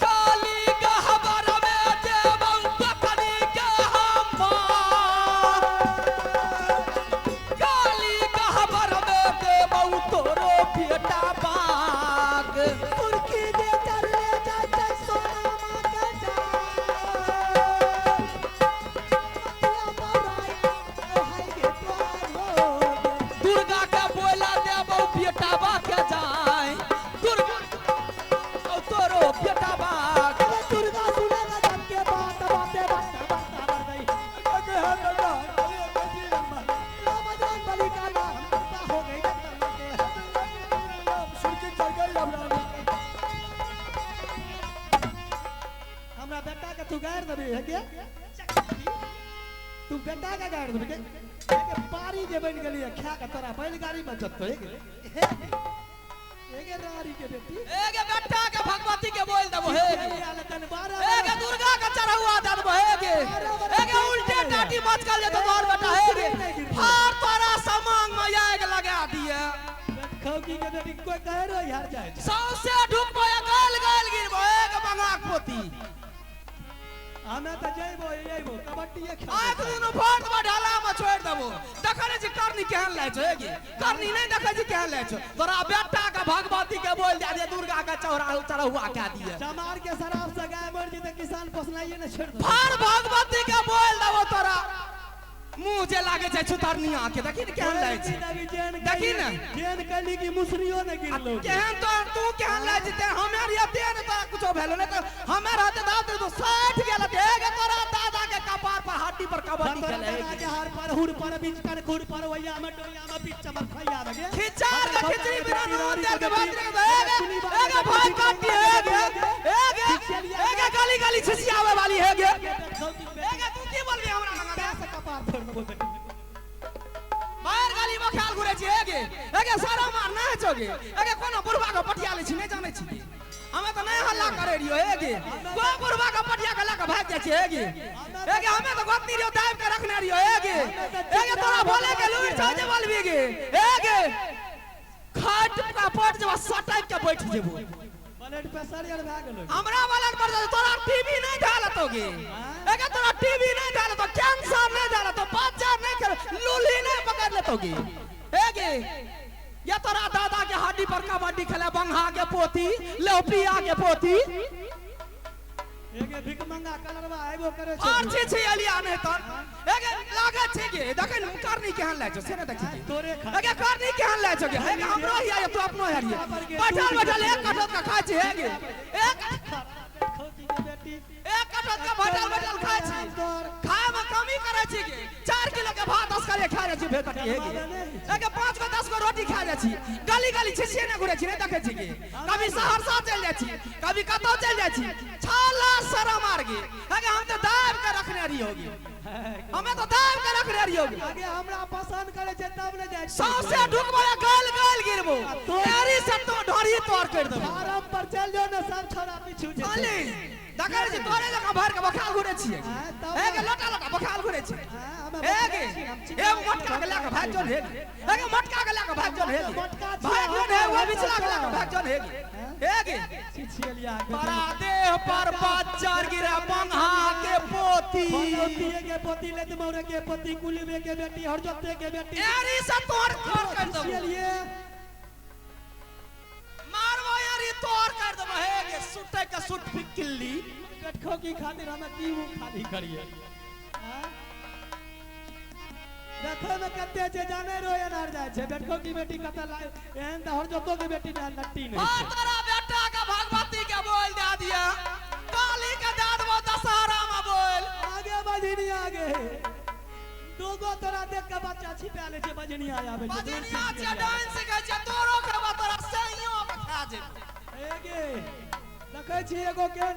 काली गहबर में देबौ बकरी के हमार। काली गहबर में देबौ तोरो बेटा बाग। तुर्की दे चले जा जा सोना मां के जा। मतिया मराई ओ हाय गे द्वार हो गे। दुर्गा के बोला देबौ बेटा बा के जाय। दुर्गा तोरो बेटा बाग। अबे दुर्गा सुनेगा जब के बात बाते बात बात बढ़ गई। लो बजरंग बली का नाम कृपा हो गई जगदम्बा के। हमरा बेटा के तू गायर देबी है के? तू बेटा के गायर देबी के? के पारी जे बन गेली है खा के तोरा बैलगाड़ी में जतो है के? हे गे रारी के बेटी। ए गे बेटा के भगवती के बोल देबो हे गे। ए गे दुर्गा के चढ़ौआ दे देबो हे गे। ए गे उल्टे टाटी मचकल जेतो तोहर बेटा हे गे। फार तोरा समांग में आग लगा दिए। खौकी के बेटी कोई कहे रो यार जाए। सौंसे ढुकबो या गल गल गिरबो हे गे बंगाक पोती। हमें तो जइबो जइबो कबड्डी खेल। आग दुनु फाड़ देबो ढाला में छोड़ देबो। देखै नै छी करनी केहन लै छो हे गे। करनी नै देखै छी केहन लै छो। तोरा बेटा के भगवती के बोल दे दे दुर्गा के चौरा चढ़ौआ कए दिए। चमार के शराब से गाय मर जेते किसान पोसनाइए ने छोड़ दो। फाड़ भगवती के बोल देबो तोरा मुंह जे लागे छै छुतरनिया के। देखी ने केहन लागै छै। देखी ने। जेन कली की मुसरियो ने गिरलो। केहन तो तू केहन लागै छै हमे आर एते ने तोरा कुछो भेलो ने तो हमे रहते दाद तो 60 गेल हे गे तोरा दादा के कपार पर हड्डी पर कबड्डी खेले हे गे। के हार पर हुर पर बीच कर खुर पर वैया में डोया में बीच चमक खैया में गे। खिचार के खिचड़ी बिना नून तेल के भात रे हे गे। हे गे भात काटी हे गे। हे गे हे गे गाली गाली छिसियावे वाली हे गे। हे गे तू की बोलबी हमरा लगा कपार फोड़ देबो बेटी। बाहर गाली में ख्याल घुरे जाइ छी हे गे। हे गे शरम आर नहि छौ गे। हे गे कोनो बुढ़वा के पटिया लै छी नहि जानै छी गे। हमे तऽ नहि हल्ला करे रहियो हे गे। कोइ बुढ़वा के पटिया के लऽ के भागि जाइ छी हे गे। हे गे हमे तऽ गोतनी रहियो दाबि के रखने रहियो हे गे। हे गे तोरा बोले के लूरि छौ जे बोलबी गे। हे गे खट का पट जेबा सटक के बैठ जेबो। ब्लड प्रेशर आर भए गेलो। हमरा ब्लड प्रेशर तोरा टीवी नहीं धालतो गे। एके तोरा टीवी नहीं धालतो, कैंसर नहीं धालतो, बच्चा नहीं कर लूली नहीं पकड़ लेतो गे। हे गे ये तोरा दादा के हड्डी पर कबड्डी खेले बंगा के पोती लौपिया के पोती। एगे भिख मंगा कलरवा आइबो करे छै। और छी छी अलिया नहीं तर। एगे लागत छै गे देखै न करनी केहन लागै छौ से ने देखै छी। तोरे खा एगे करनी केहन लागै छौ गे। हे गे हमरो हिया तू अपनो हिया बैठल बैठल एक कटोत के खाइ छी हे गे। एक खोकी के बेटी एक कटोत के बैठल बैठल खाइ छी। खाय में कमी करै छी गे। 4 किलो के भात असगरे खा जाइ छी भेकटी हे गे। एगे 5 गो 10 गो रोटी खा जाइ छी। गली गली छिछिए ने घुरै छी नहि देखै छी गे। कभी सहरसा चलि जाइ छी कभी कतौ चलि जाइ छी। छाला शरम आर गे। एगे हम तऽ दाबि के रखने रहियो गे। हमे तऽ दाबि के रखने रहियो गे। आगे हमरा पसंद करे छै तब ने जाइ छी। सौंसे ढुकबो या गल गल गिरबो। एरी से तो ढोरी तोड़ कर देबो। फारम पर चल जो ने सब छोरा पीछू जेतै। खाली देखै छी तोरे जकाँ भरि के बखाल घुरै छियै। हे गे लोटा लोटा बखाल घुरै छियै। हे गे हे मोटका के लए के भागि जो हे गे। हे गे मोटका के लए के भागि जो हे गे। भागि जो हे ओहि बिचला के लए के भागि जो हे गे। हे गे छिछियलिया तोरा देह पर बच्चर गिरे बंहा के पोती। पोती के पोती ले मौरे के पोती कुलबे के बेटी हरजोते के बेटी। एरी से तोड़ तोड़ कर देबो। छिछियलिए मारबो एरी तोड़ कर देबो हे गे। सुटे के सुट फिकिल्ली बेटखो की खातिर हमें की मुंह खाली करिए। देखो में कते छै जाने रो एनार जाय छै। बेटखो की बेटी कते लाय एहन त हरजोतो के बेटी ना नट्टी नहीं और तोरा बेटा के भगवती के बोल दे दिया काली के दे देबो दशहरा में बोल। आगे बजनी आगे दूगो तोरा देख के बच्चा छिपा ले छै बजनी आवे छै। बजनिया छै डांस सिखै छै तोरो के तोरा सहियो के खा जेबो। एगे देखै छी एगो के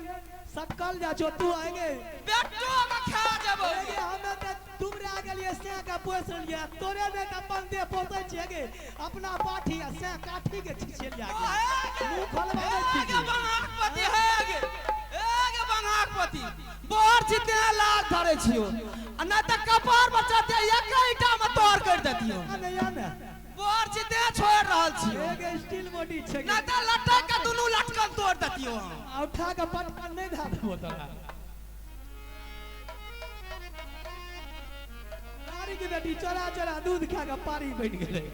सकल जा छो तू आगे बेटो के खा जेबो। एगे हमे त तुमरे आ गेलिए से के पोस लिया तोरे ने त अपन दे पोसै छी एगे अपना पाठी आ से काठी के छिछेलिया मुंह खोलबा दै छी। एगे बंगाक पति हे गे। एगे बंगाक पति बोर जितने लाल धरे छियो आ नै त कपार पर चढ़ते एकैटा में तोड़ कर देतियो। नहीं ने बोर जितने छोड़ रहल छियो एगे स्टील बॉडी छै नै त लटक के दुनू लटकन तोड़ देतियो। आ उठा के पटकन नहीं धा देबो तोरा। नारी के बेटी चोरा चोरा दूध खा के पारी बैठ गेलै।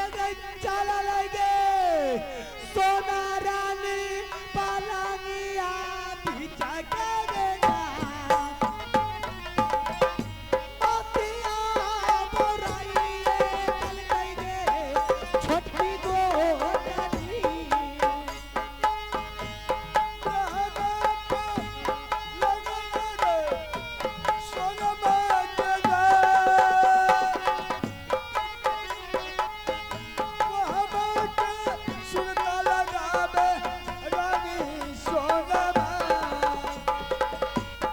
एगे चला लगे सोना रानी पलंगिया पीछा के गेला मोतिया बोराइए चल गई गे छोटकी गोदनी।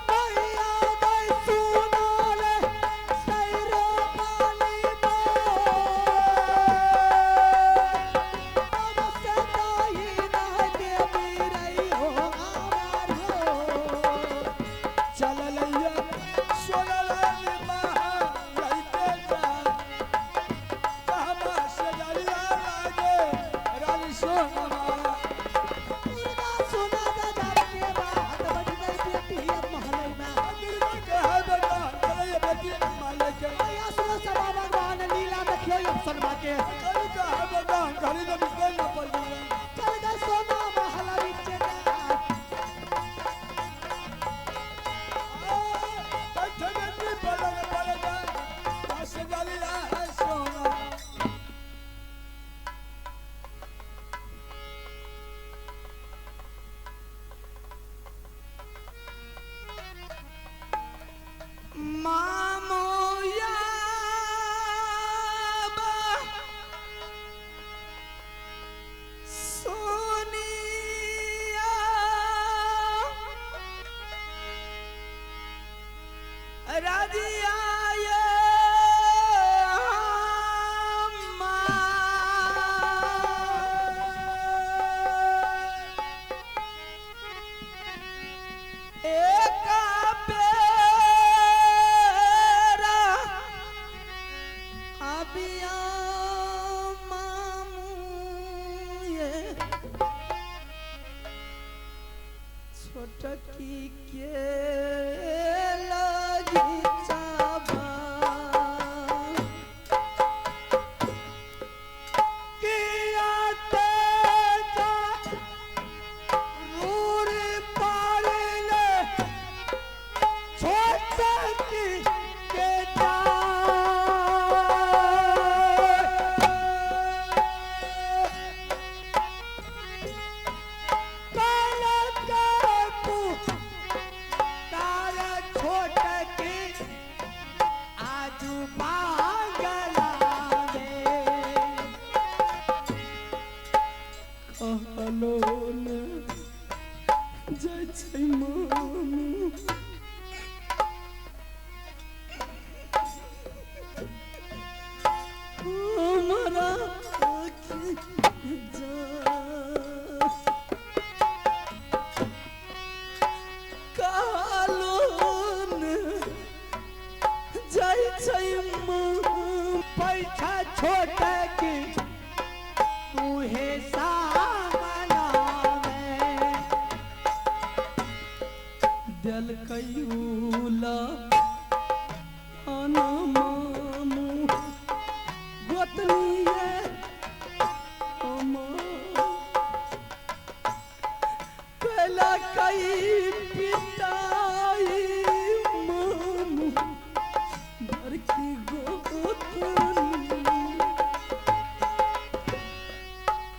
मैया गई सुनाले सैरो पानी अब सताई ना देवी रही हो आवार हो। दुर्गा सुना गजब के बात बज गई बेटी अब महल में। मैया सुनो सभा भगवान लीला देखियो अब सनमा के। चल गए सोना महल विच ना। मामोया राजिया ये अम्मा। एक बेरा अबिया मामू ये छोटकी के लगी चाबा। किया तेजा रूर पारले छोटकी के छोटकी आजू पागला में कहलो ने जय छै मामू। हमरा आँखि जा कहलो ने जय छै मामू। पैसा छोटकी तूहे सामना में देलकैला अन मामू गोतनीये अमा कैला कई पिटाई मामू बड़की गोतनी।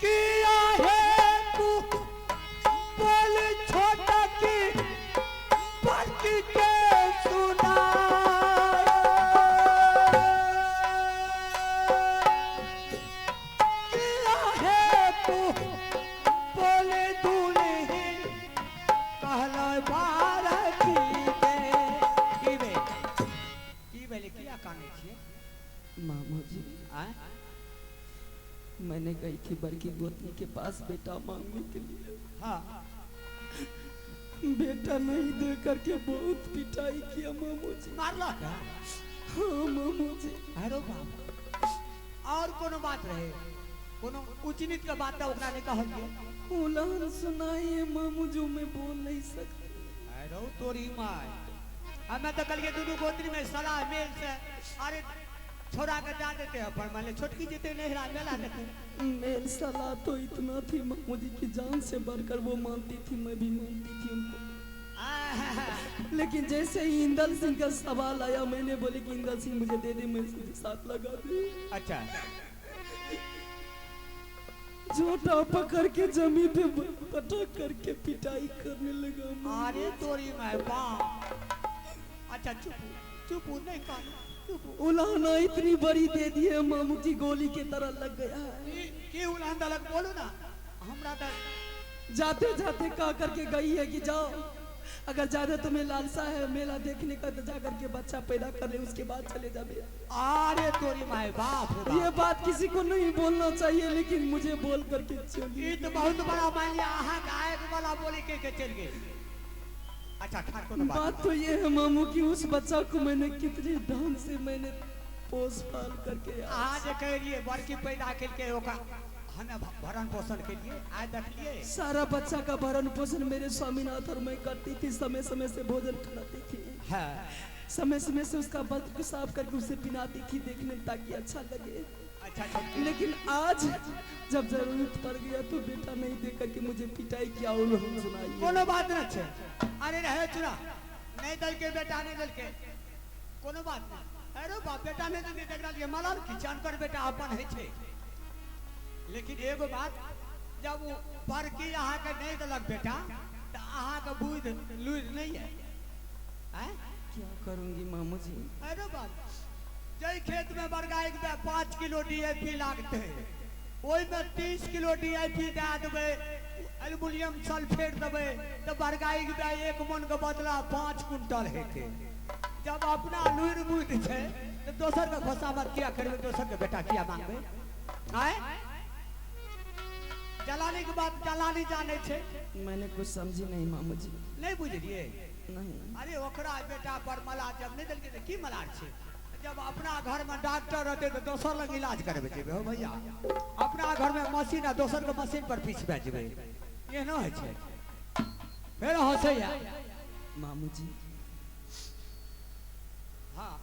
किया है तू बोल छोटकी बड़की के सुना किया है तू बोल दूल्ही कहला बारकी के की भेल की भेल किया कानै छियै? मामू जी आँय? मैंने गई थी बड़की गोतनी के पास बेटा मांगने के लिए। हाँ। बेटा नहीं दे करके बहुत पिटाई किया मामू जी। मारलक? हाँ मामू जी। अरे बाप, और कोनो बात रहे कोनो ऊंच नीच के बात ओकरा नहीं कहलिए? उलान सुनाई है मामू जो मैं बोल नहीं सकती। अरे तोरी माय, हमें तो कल के दुनू गोत्री में सलाह मेल से अरे छोड़ा के जा देते हैं, पर मान ले छोटकी जेते नहरा मेला देते। मेल सलाह तो इतना थी मामू जी की जान से बढ़कर वो मानती थी, मैं भी मानती थी उनको। लेकिन जैसे ही इंदल सिंह का सवाल आया मैंने बोली कि इंदल सिंह मुझे दे दे, मैं उसके साथ लगा दे। अच्छा। झोटा पकड़ के जमी पे पटक करके पिटाई करने लगा। अरे तोरी my बाप। अच्छा चुप चुप नहीं कान चुप। उलाना इतनी बड़ी दे दी है मामू की, गोली के तरह लग गया है। की उलान दलक बोलू ना हमरा तो। जाते जाते कह करके गई है कि जाओ अगर ज्यादा तुम्हें लालसा है मेला देखने का तो जा करके बच्चा पैदा कर ले, उसके बाद चले जा मेला। अरे तोरी my बाप रे ये बाप। बात किसी को नहीं बोलना चाहिए लेकिन मुझे बोल करके चली। ई तो बहुत बड़ा मान लिया अहाँ के आयक वाला बोली के के चल गई। अच्छा ठाकुर कोनो बात बात तो ये है मामू कि उस बच्चा को मैंने कितने ढंग से मैंने पोस पाल करके अहाँ जे कहलिए बड़की पैदा केलकै ओकरा हमें भरण पोषण के लिए आइ देखलिए। सारा बच्चा का भरण पोषण मेरे स्वामीनाथ और मैं करती थी, समय समय से भोजन खिलाती थी। हाँ। समय समय से उसका बर्त को साफ करके उसे पिलाती थी देखने ताकि अच्छा लगे। अच्छा अच्छा। लेकिन आज जब जरूरत पड़ गया तो बेटा नहीं दे करके मुझे पिटाई किया और हम सुनाई। कोनो बात न छै। अरे रहे चुना नहीं दलके बेटा नहीं दलके कोनो बात नहीं। अरे बाप बेटा नहीं दलके तकरा लिए मलल की जानकर बेटा अपन है छै। लेकिन एगो बात जब वो बड़की अहाँ के नहीं दलक बेटा तो अहाँ के बुद्धि लुरि नहीं है। आँय? क्या करूंगी मामू जी। अरे बाप जै खेत में बरगा एक बे 5 किलो डीएपी लागते ओहि में 30 किलो डीएपी दए देबै एल्युमिनियम सल्फेट देबै तो बरगा एक बे 1 मन के बदला 5 कुंटल हेतै। जब अपना लुरि बुद्धि छै तऽ दोसर के खोसामत किया करबै, दोसर के बेटा किया मांगबै? आय जलानी के बात जलानी जानै छै। मैंने कुछ समझी नहीं मामू जी। नहि बुझलियै? नहीं। अरे ओकरा बेटा पर मलार जब नहि देलकै तऽ की मलार छै? जब अपना घर में डॉक्टर रहते तऽ दोसर लग इलाज करबै जेबै हो भैया? अपना घर में मशीन आ दोसर के मशीन पर पीछे जेबै, एहनो होइ छै। फेर हंसैया। मामू जी। हाँ,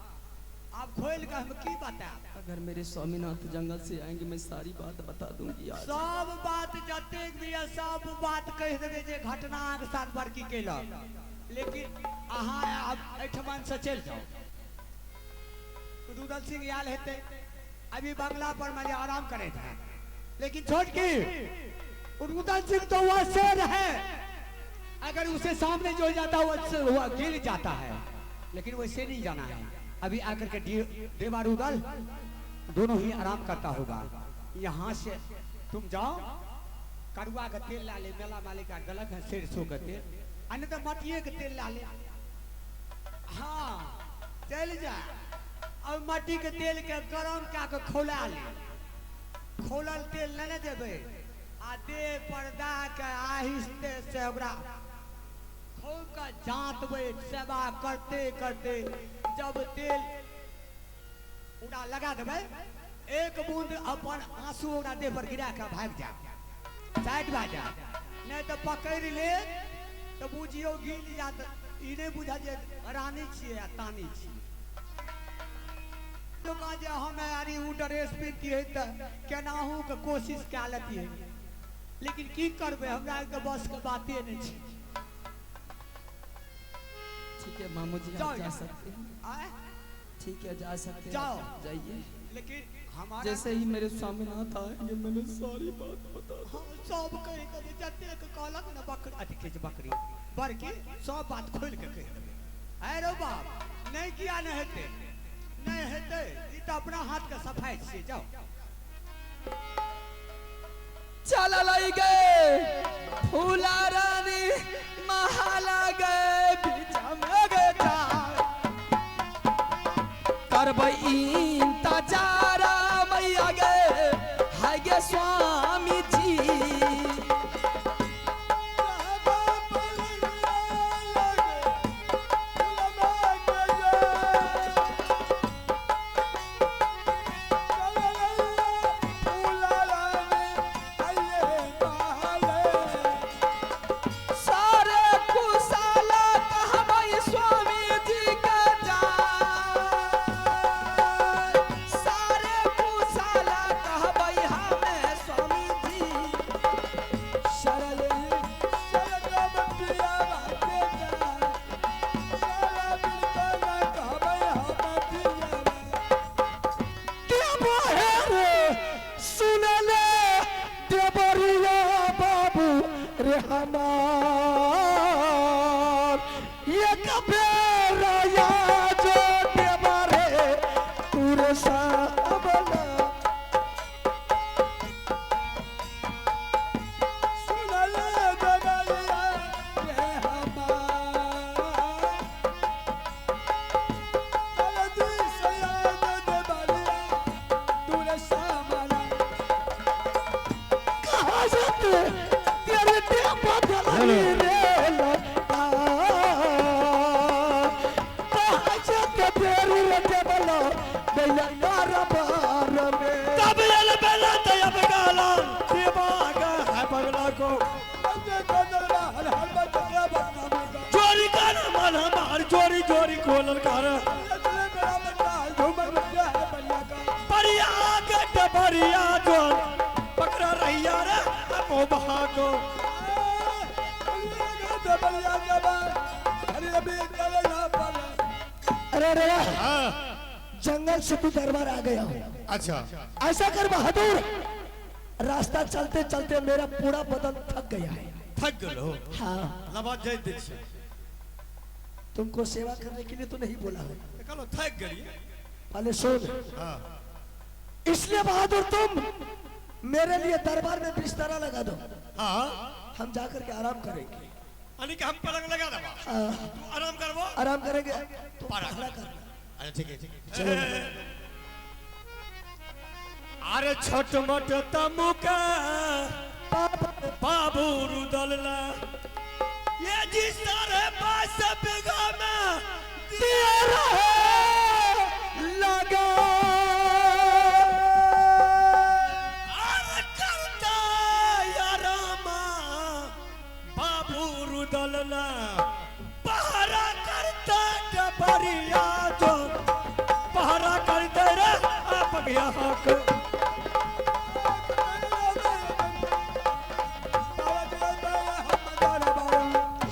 आब खोलि के हम की बतायब? अगर मेरे स्वामीनाथ जंगल से आएंगे, मैं सारी बात बता दूंगी आज। सब बात जतेक भी है सब बात कहि देबै जे घटना अहाँके साथ बड़की केलक। लेकिन अहाँ आब एहिठमन से चलि जाउ। रुदल सिंह आयल हेतै, अभी बंगला पर में जे आराम करैत है। लेकिन छोटकी, रुदल सिंह तो वह शेर है, अगर उसे सामने जो जाता है वह गिर जाता है, लेकिन वैसे नहीं जाना है। अभी आकर के देवा रुदल दोनों ही आराम करता होगा। यहाँ से तुम जाओ, करुआ के तेल ला ले, मेला मालिक का गलत है, सरसों के तेल आ नहीं तो मटिए के तेल ला ले। हाँ, चल जा और मट्टी के तेल के गरम कए के खौला ले। खौलल तेल लेने देबै आ देह पर दए के आहिस्ते से ओकरा खूब के जाँतबै। सेवा करते करते जब तेल ओकरा लगा देबै, एक बूंद अपन आंसू ओकरा देह पर गिरा के भागि जायब, साइड भए जायब। नहि तऽ पकड़ि लेत तऽ बुझियौ गिल जायत। ई नहि बुझत जे रानी छियै आ तानी छियै। लोक जे हम यारी उ ड्रेस पहिनतियै तऽ केनाहु के कोशिश कए लेतियै, लेकिन की करबै, हमरा आरके बस के बाते नहि छै। ठीक है मामू जी, जाओ आप जा यहाँ। सकते हैं। आए? ठीक है, जा सकते हैं। जाओ। आप जाइए। लेकिन हमारा जैसे ही मेरे स्वामीनाथ आएंगे, मैंने सारी बात बता हाँ, सब कहि देबै जतेक कहलक ने बकरी, अथी कहै छै बकरी बड़की, सब बात खोलि के कहि देबै। आइ रौ बाप, नहि किया नहि हेतै, नहि हेतै, ई तऽ अपना हाथ के सफाइ छियै। जाओ। चल लई गए फूला रानी महाला गए बीच में गए करबै इंतजार मैया गए हाय गे स्वामी जी। सारे कुशाला कहबै स्वामी जी के जाय, सारे कुशाला कहबै हमें स्वामी जी। सुनले देवरिया बाबू रे हमार, एक बेर या जो देवरे तुर सावला। सुनले देवरिया रे हमार, कहाँ जाते तेरे देह बदलनी रे लता, कहाँ जाते तेरी रे देवला दैया कारबार में। तब यल बेला तयब गाला दिमाग है बगला को चोरी कर मन हमार चोरी चोरी खोलल कर परिया के डबरिया जोन पकड़ा रहिया रे हमो बहागो। अरे अरे, जंगल से तू दरबार आ गया हूँ। अच्छा। ऐसा कर बहादुर, रास्ता चलते चलते मेरा पूरा बदन थक गया है। थक गेलो? हाँ। लबा जाय दै छी। तुमको सेवा करने के लिए तो नहीं बोला है। तऽ कहलो थक गेलियै। पहले सुन। हाँ। इसलिए बहादुर, तुम मेरे लिए दरबार में बिस्तरा लगा दो। हाँ। हम जाकर के आराम करेंगे। यानी कि हम पलंग लगा देबा, तू आराम करबो। आराम करेंगे तो पहरा पहरा करना। अच्छा ठीक है, चलो। अरे छोट मोट तमुका बाबू रुदलला ये जी सारे पास बीघा में दिया रहे लगा। अरे करता या रामा बाबू रुदलला पहरा करता डबरिया जो पहरा करते रे आप गया हक।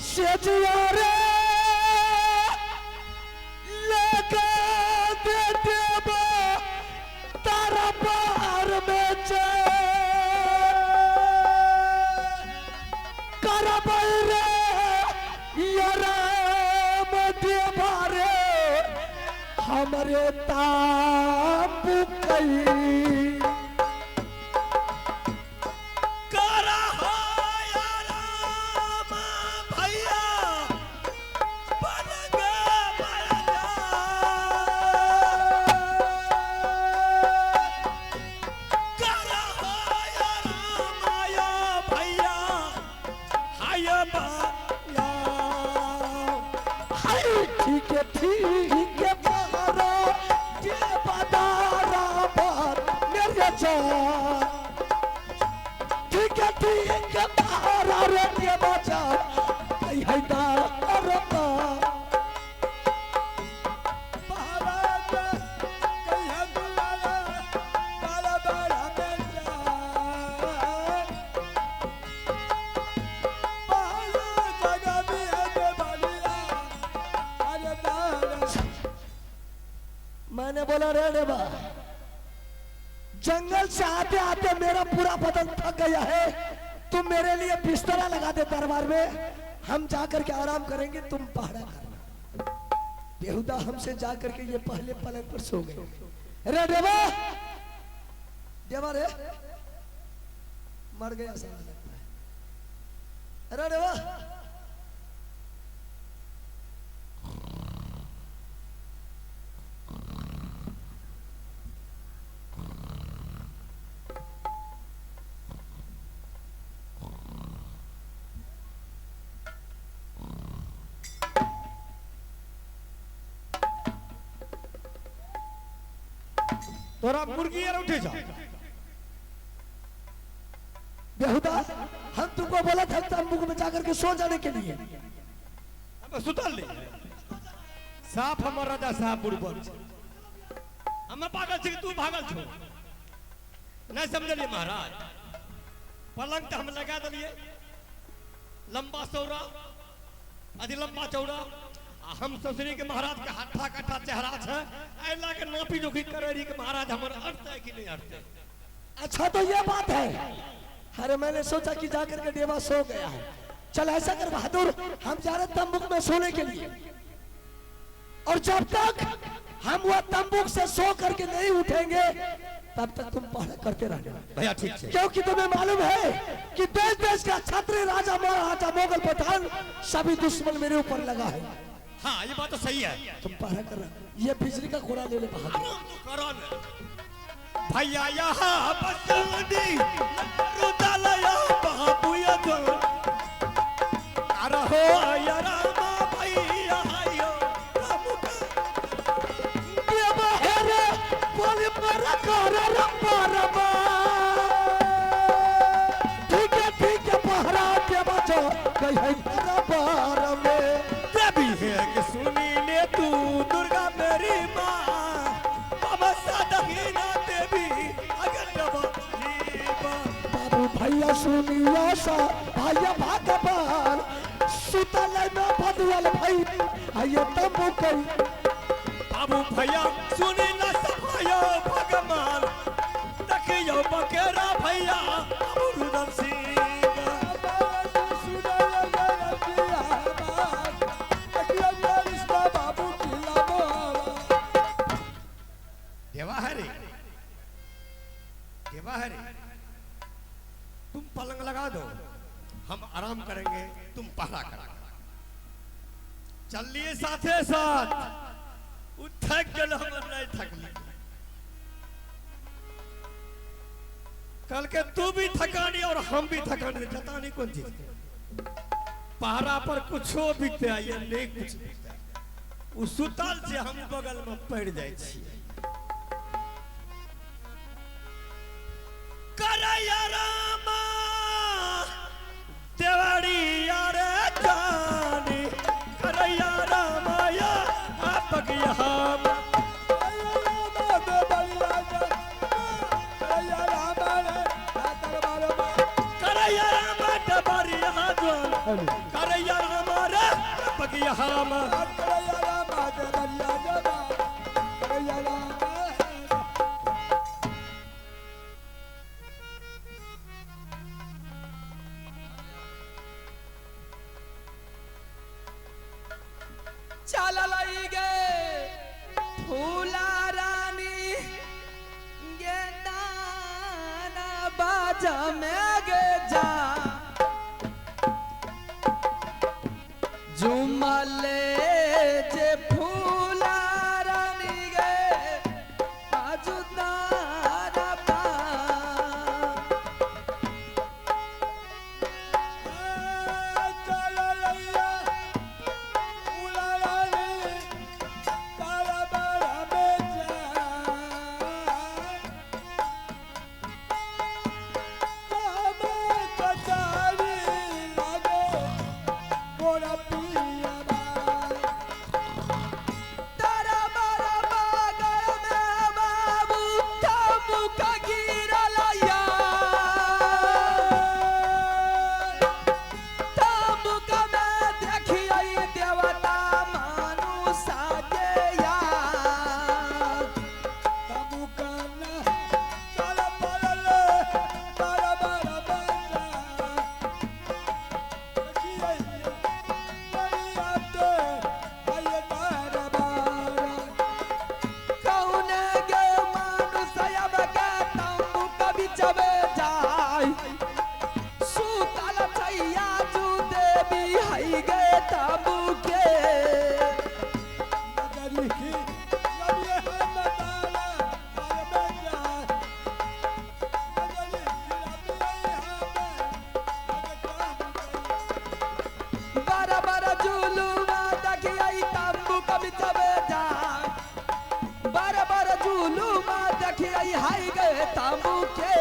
सेजिया रे लगा दे देबो तारा पार में चे करबै रे यराम देबा रे हमरे तांबू कई करा हो या रामा भैया पलंग पर करा हो या रामा या भैया हाय बाया। हाय ठीक है ठीक है पहरा देबा तारा पार मेरे जान। ठीक है पहरा रे देबा जान कई है तारा पार। मैंने बोला रे देवा, जंगल से आते आते मेरा पूरा बदन थक गया है, तुम मेरे लिए बिस्तरा लगा दे दरबार में, हम जाकर के आराम करेंगे, तुम पहरा करना। बेहुदा हमसे जाकर के ये पहले पलंग पर सो गए। रे देवा, देवा रे मर गया साला लगता है। अरे देवा तोरा मुर्गी यार उठे जा। बेहुदा हम तुमको बोला था तंबू में जाकर के सो जाने के लिए। हम सुतल नहीं साफ हमर राजा साहब बुड़बक छै। हम पागल छी कि तू भागल छो? नहीं समझलिए महाराज। पलंग तो हम लगा दिलिए लंबा चौड़ा अधि लंबा चौड़ा, आ हम ससुरी के महाराज के हट्ठा कट्ठा चेहरा छै, एहि लए के नापी जोखी करे रही कि महाराज हमर अटतै कि नहीं अटतै। अच्छा तो ये बात है। अरे मैंने सोचा कि जाकर के देवा सो गया है। चल ऐसा कर बहादुर, हम जा रहे तंबुक में सोने के लिए, और जब तक हम वह तंबुक से सो करके नहीं उठेंगे तब तक तुम पहरा करते रहना। भैया ठीक है, क्योंकि तुम्हें मालूम है कि देश देश का क्षत्रिय राजा महाराजा मोगल पठान सभी दुश्मन मेरे ऊपर लगा है। हाँ ये बात तो सही है। तुम पहरा कर रहा, ये बिजली का घोड़ा ले ले बहादुर। आराम तो करो न भैया, यहाँ बसंदी रुदलया बाबूया दो अरे हो या रामा भैया आयो राम का देवा हेरे बोल पर कर रब्बा रब्बा। ठीक है पहरा देवा जो कहीं है दरबार में। देवी है कि सुनी ले तू दुर्गा मेरी माँ बाबा सादहीना देवी अगर दबा जीवा। बाबू भैया सुनिया सा भैया भगवान सुतल में बदुअल भाई आइए तंबू कई। बाबू भैया सुनी ला सफायो भगवान तकियो बकेरा भैया बाबू रुदल सिंह। देवा हरे देवा हरे, तुम पलंग लगा दो, हम आराम करेंगे। तुम पहरा करा। चललिए साथे साथ, उ थक गेल, हमर नहीं थकली। कल के तू भी थकानी और हम भी थकानी, जतानी कौन चीज। पहरा पर कुछो बीते या नहीं कुछ बीते, उ सुतल छै, हम बगल में पड़ जाइ छी। करैया रामा देवरिया रे जानी, करैया रामाया बगिया। करैया रामा देवरिया जान, करैया रामा रे बगिया। चल लई गे फूला रानी गे दाना बाजा में गे जा, जुमले जे फूला रानी गे आजू दाना बा। तारा बारा बागल में बाबू तम्बू का गिरलैया, तम्बू का में देखियै देवता मानुषा के या। कौने गे मानुषया बगे तम्बू का बिचवे जाय, सुतल छैया जू देवी हई गे तम्बू के। बारा बारा झूलुआ देखियै तम्बू का बिचवे जाय, बारा बारा झूलुआ देखियै हई गे तम्बू के।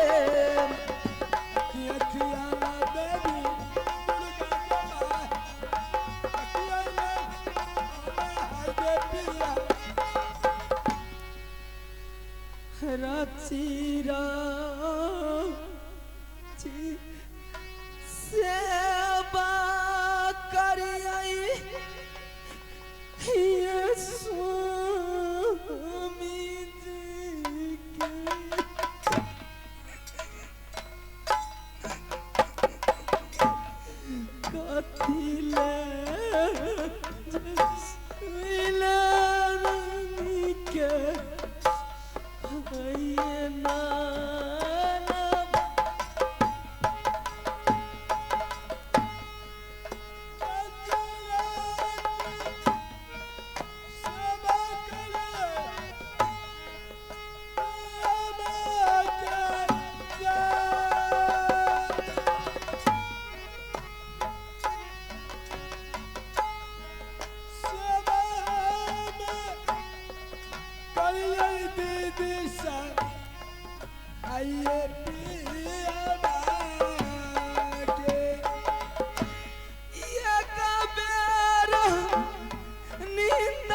राची राची सेवा करियै ये स्वामी जी के। कथी ले के ये नाना। एक बेर नींद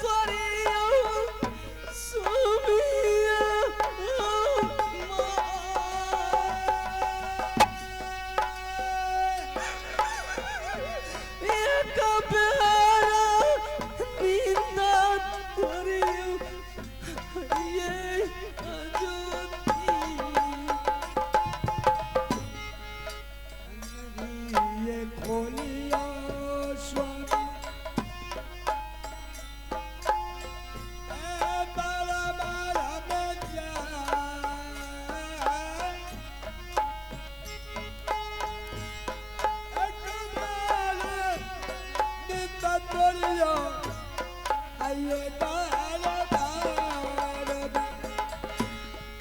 तोरियो सुमिया एक बेर नींद तोरियो ये अजोती।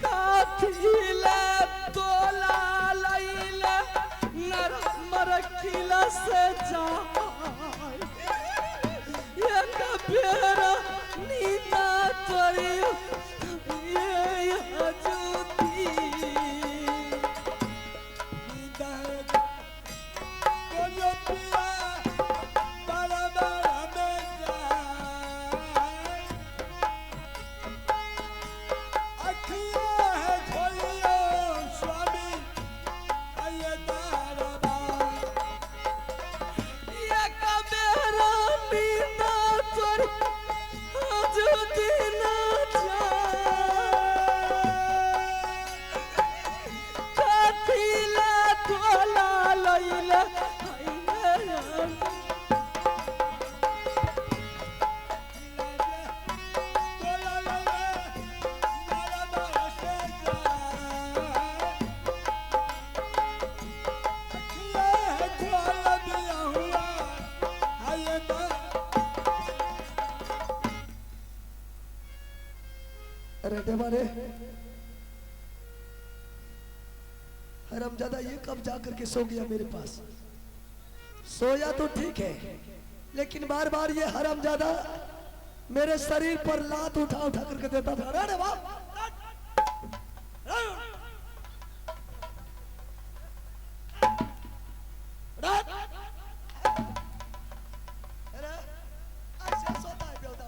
काथिला तोला लैला नर मरखिला से जाय एक बेर नींदा तोरी ये हजूती। एक बेर नींदा तोरी हजूती ना जाय काथिला तोला लैला अरे देवारे हरामजादा ये कब जा करके सो गया मेरे पास। सोया तो ठीक है, लेकिन बार बार ये हरामजादा मेरे शरीर पर लात उठा उठा करके देता था। अरे वाह, अरे ऐसे सोता है बेहुदा।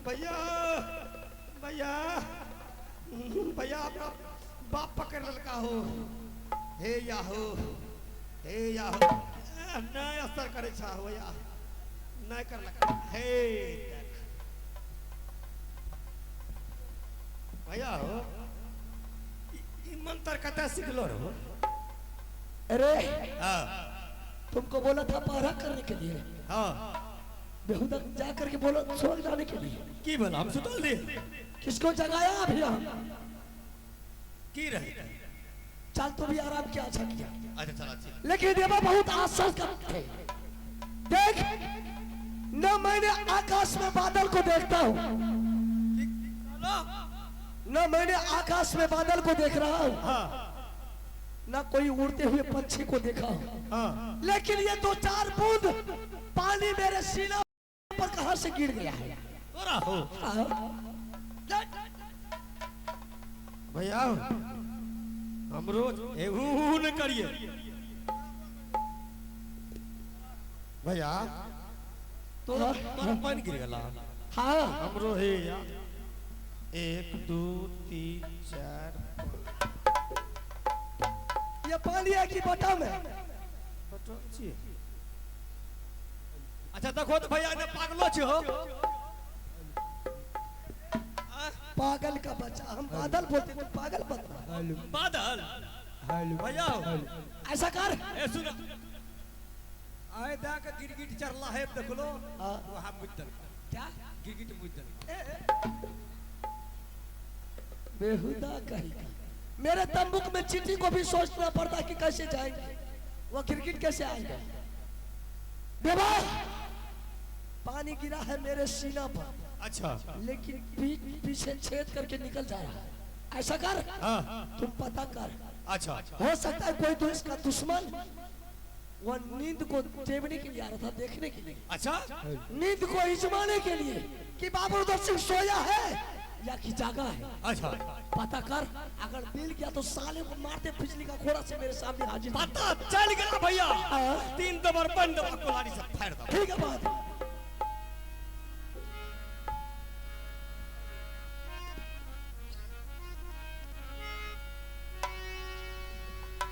भैया भैया भैया, अपना बाप पकड़ लड़का हो। हे याहो, हे याहो, नहीं असर करे छा हो या नहीं कर लगा। हे भैया हो, ई मंत्र कता सिखलो रहो? अरे हाँ तुमको बोला था पहरा करने के लिए, हाँ बेहुदा जा करके बोलो सो जाने के लिए। की बोला हम सुतल दे? किसको जगाया अभी हम? की रहे? चल तो भी आराम किया, अच्छा किया। अच्छा चल अच्छा। लेकिन देवा बहुत आश्चर्य थे। देख न मैंने आकाश में बादल को देखता हूँ, न मैंने आकाश में बादल को देख रहा हूँ, हाँ न कोई उड़ते हुए पंछी को देखा हूँ, हाँ लेकिन ये दो चार बूंद पानी मेरे सीना पर कहां से गिर गया है? तोरा हो हाँ। भैया हम रोज एहू न करिए भैया। तोरा तोरा पानी गिर गला? हाँ हमरो हे या 1 2 3 4 5। ये पानी है कि बटा में? अच्छा देखो तो भैया ने पागलो छे हो। पागल का बच्चा, हम बादल बोलते तो पागल बता। बादल भैया ऐसा कर, ए सुन आए दा के गिरगिट चरला है देखलो वहां मुद्दल। क्या गिरगिट मुद्दल बेहुदा कहीं का। मेरे तंबुक में चींटी को भी सोचना पड़ता कि कैसे जाएंगे, वो क्रिकेट कैसे आएगा। बेबा पानी गिरा है मेरे सीना पर, अच्छा, लेकिन पीछे छेद करके निकल जा रहा है। ऐसा कर, हाँ तुम पता कर, अच्छा, हो सकता है कोई तो इसका दुश्मन वो नींद को टेबने के लिए आ रहा था, देखने के लिए, अच्छा, नींद को इजमाने के लिए कि बाबू उधर सिंह सोया है या कि जागा है। अच्छा, पता कर, अगर मिल गया तो साले को मारते बिजली का घोड़ा से मेरे सामने हाजिर। पता चल गया भैया, 3 दबर बंद कुल्हाड़ी से फाड़ दो। ठीक है बात।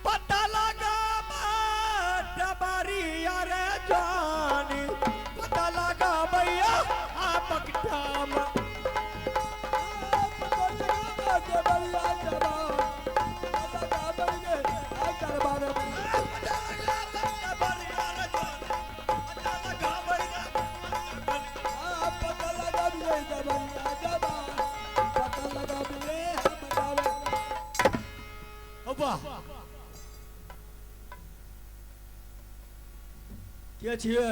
पता लगा बारी अरे जानी, पता लगा भैया आपक टाम। वाह के छियै?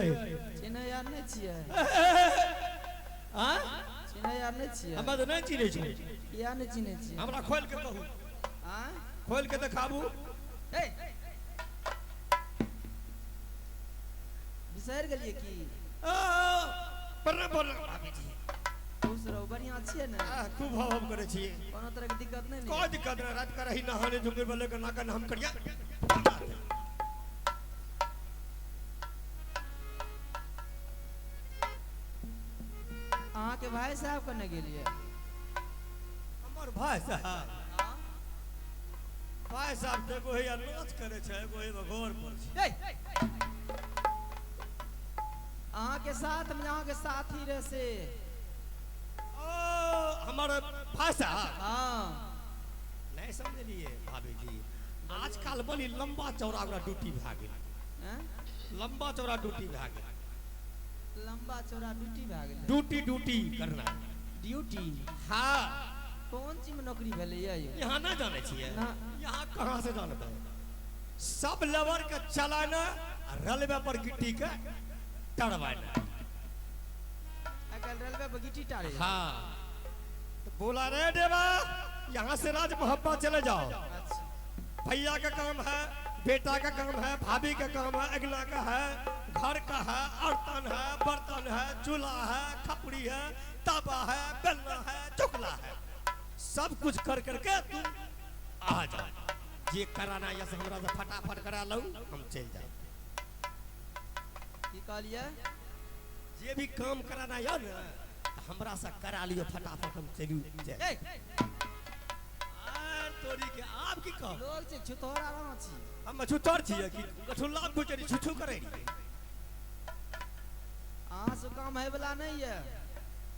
चिन्है यार नहि छियै? आँ? चिन्है यार नहि छियै? हमरा तऽ नहि चिन्है छी। किया नहि चिन्है छियै? हमरा खोलि के कहू। आँ? खोलि के देखाबू। ए बिसरि गेलियै की? प्रणाम प्रणाम भाभी जी। खुश रहू, बढ़िआँ छियै ने? खूब हव हव करै छियै। कोनो तरहके दिक्कत नहि ने? कोई दिक्कत नहि। रात के रही नहाने झुंगुर वाले के नाका हम करिया। अहाँके भाई साहब कने गेलियै? हमर भाई साहब? भाई साहब तऽ एगो हैया नाच करै छै, एगो हैया घर पर छै। अहाँके साथ में अहाँके साथी रहे से। ओ हमर भाई साहब? हाँ। नहीं समझलिए भाभी जी, आजकल बड़ी लंबा चौड़ा ओकरा ड्यूटी भए गेल। लंबा चौड़ा ड्यूटी भए गेल। लंबा चौड़ा ड्यूटी भए गेल? ड्यूटी ड्यूटी करना। ड्यूटी? हाँ। कोन चीज में नौकरी भेलै यौ? यहाँ ना जाने छियै। ना। यहाँ कहाँ से जानबै? सब लेबर के चलाना, रेलवे पर गिट्टी के टड़वाना। अगर रेलवे पर गिट्टी टारे? हाँ। तो बोला रे देवा, यहाँ से राज मोहब्बत चले जाओ। अच्छा। भैया का काम है, बेटा का काम है, भाभी का काम है, अगला का है, घर का है, अड़तन है, बर्तन है, चूल्हा है, खपड़ी है, ताबा है, बेलना है, चुकला है, सब कुछ कर करके तुम आ जाओ। जे कराना यह हमरा से फटाफट करा लो, हम चल जाओ। की कहलिए? जे भी काम कराना है ना हमरा से करा लियो फटाफट, हम चलू जाए। तोरी के आप की कहो? लोग छै छुतोरा रहा छी। हम छुतर छियै कि गठुल्ला में गुजरी छुछु करै रहियै। अहाँ से काम है वाला नहीं है।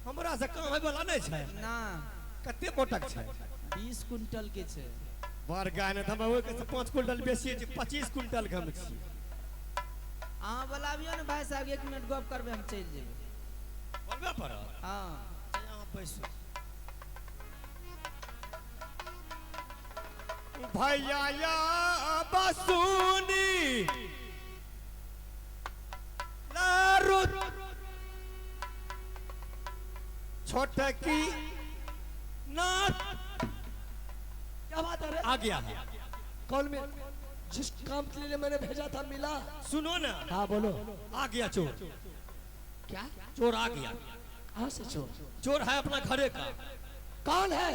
हमरा से काम है वाला नहीं छै। ना। कते मोटक छै? 20 क्विंटल के छै। बड़ गाय ने हम ओइ के 5 क्विंटल बेसी छै, 25 क्विंटल के हम छी। अहाँ बोलाबियो ने भाई साहब, 1 मिनट गप करबै, हम चलि जेबै। बोलबे पड़त? हाँ। अहाँ बैसू। भैया या बसुनी लारू छोटकी नाथ। क्या बात है रे? आ गया है। कॉल में जिस काम के लिए मैंने भेजा था मिला? सुनो ना। हाँ बोलो। आ गया चोर। क्या चोर आ गया? कहाँ से चोर? चोर है अपना घरे का। कौन है?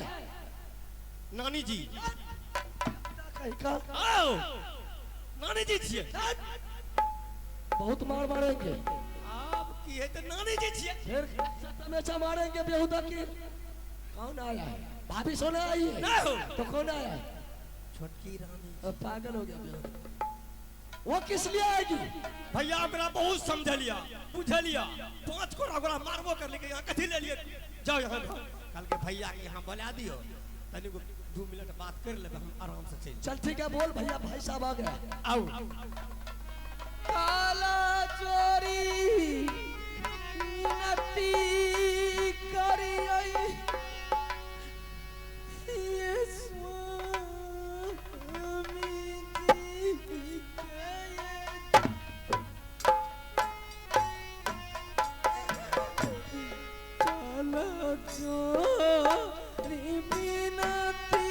नानी जी। का? आओ नानी जी छिए। बहुत मार मारेंगे। आप की है तो नानी जी छिए। फिर तमेचा मारेंगे बेहुदा की। कौन आया है? भाभी सोना आई है? नहीं हो। तो कौन आया है? छोटकी रानी। पागल हो गया बेहुदा। वो किस लिए आएगी? भैया हमरा बहुत समझ लिया बुझ लिया, 5 कोड़ा गोड़ा मारबो कर लेके यहाँ कथी ले लिए, जाओ यहाँ कल के भैया के यहाँ बोला दियो, तनी को 2 मिनट बात कर ले, हम आराम से चल। चल ठीक है बोल भैया, भाई साहब आ गया। आओ। काला चोरी नती करियै ये स्वामी जी के काला चोरी विनती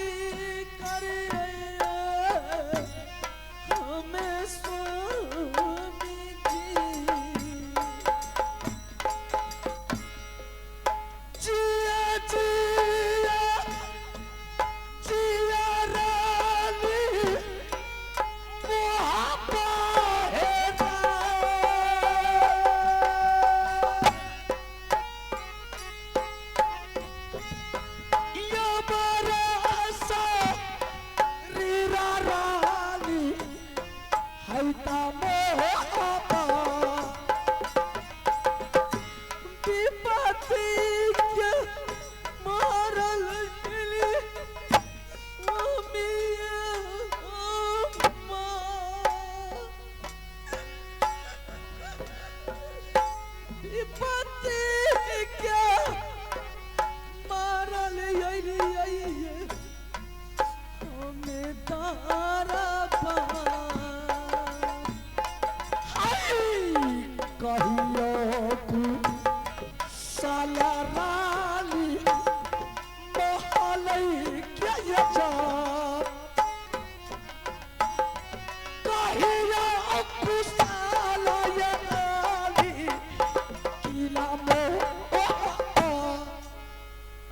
करियै हमें स्वामी जी।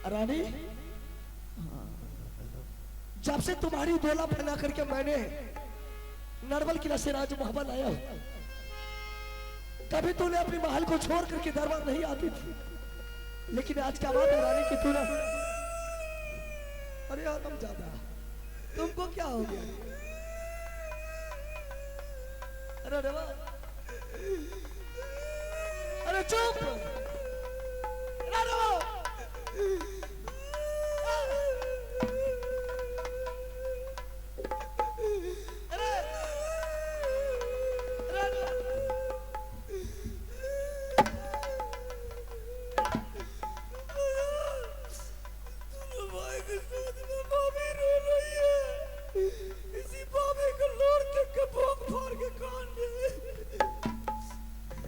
रानी, जब से तुम्हारी डोला फैला करके मैंने नरवल किला से राजमहल आया हूं, कभी तूने अपनी महल को छोड़ करके दरबार नहीं आती थी, लेकिन आज क्या बात है रानी की तूने, अरे आदम ज्यादा तुमको क्या हो गया? अरे अरे वाह, अरे चुप, अरे वाह, अरे अरे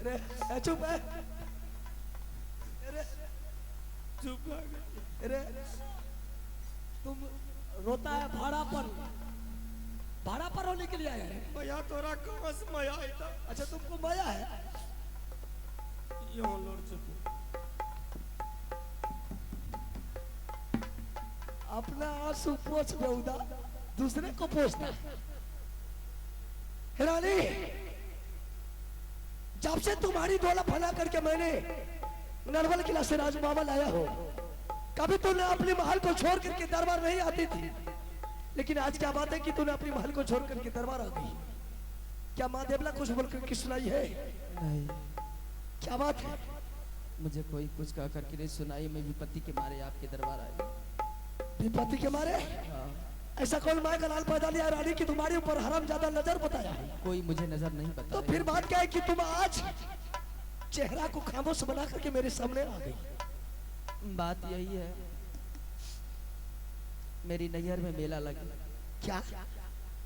अरे चुप है, अरे चुप, अरे तुम रोता है भाड़ा पर, भाड़ा पर रोने के लिए आया है भैया तोरा कहाँ से माया आता? अच्छा तुमको माया है, यो लोर चुप, अपना आंसू पोछ बेउदा, दूसरे को पोछना। रानी, जब से तुम्हारी डोला फैला करके मैंने नरवल किला से राजमहल आया हो, कभी तूने अपने महल को छोड़ करके दरबार नहीं आती थी, लेकिन आज क्या बात है कि तूने अपनी महल को छोड़ करके दरबार आ गई। क्या माँ देवला कुछ बोल करके सुनाई है? नहीं। क्या बात है? मुझे कोई कुछ कह करके नहीं सुनाई, मैं विपत्ति के मारे आपके दरबार आई। विपत्ति के मारे? हाँ। ऐसा कौन माँ का लाल पैदा लिया रानी की तुम्हारे ऊपर हराम ज्यादा नजर बताया है? कोई मुझे नजर नहीं बताया। तो फिर बात क्या है कि तुम आज चेहरा को खामोश बना करके मेरे सामने आ गई? बात यही है, मेरी नैहर में मेला लगा। क्या?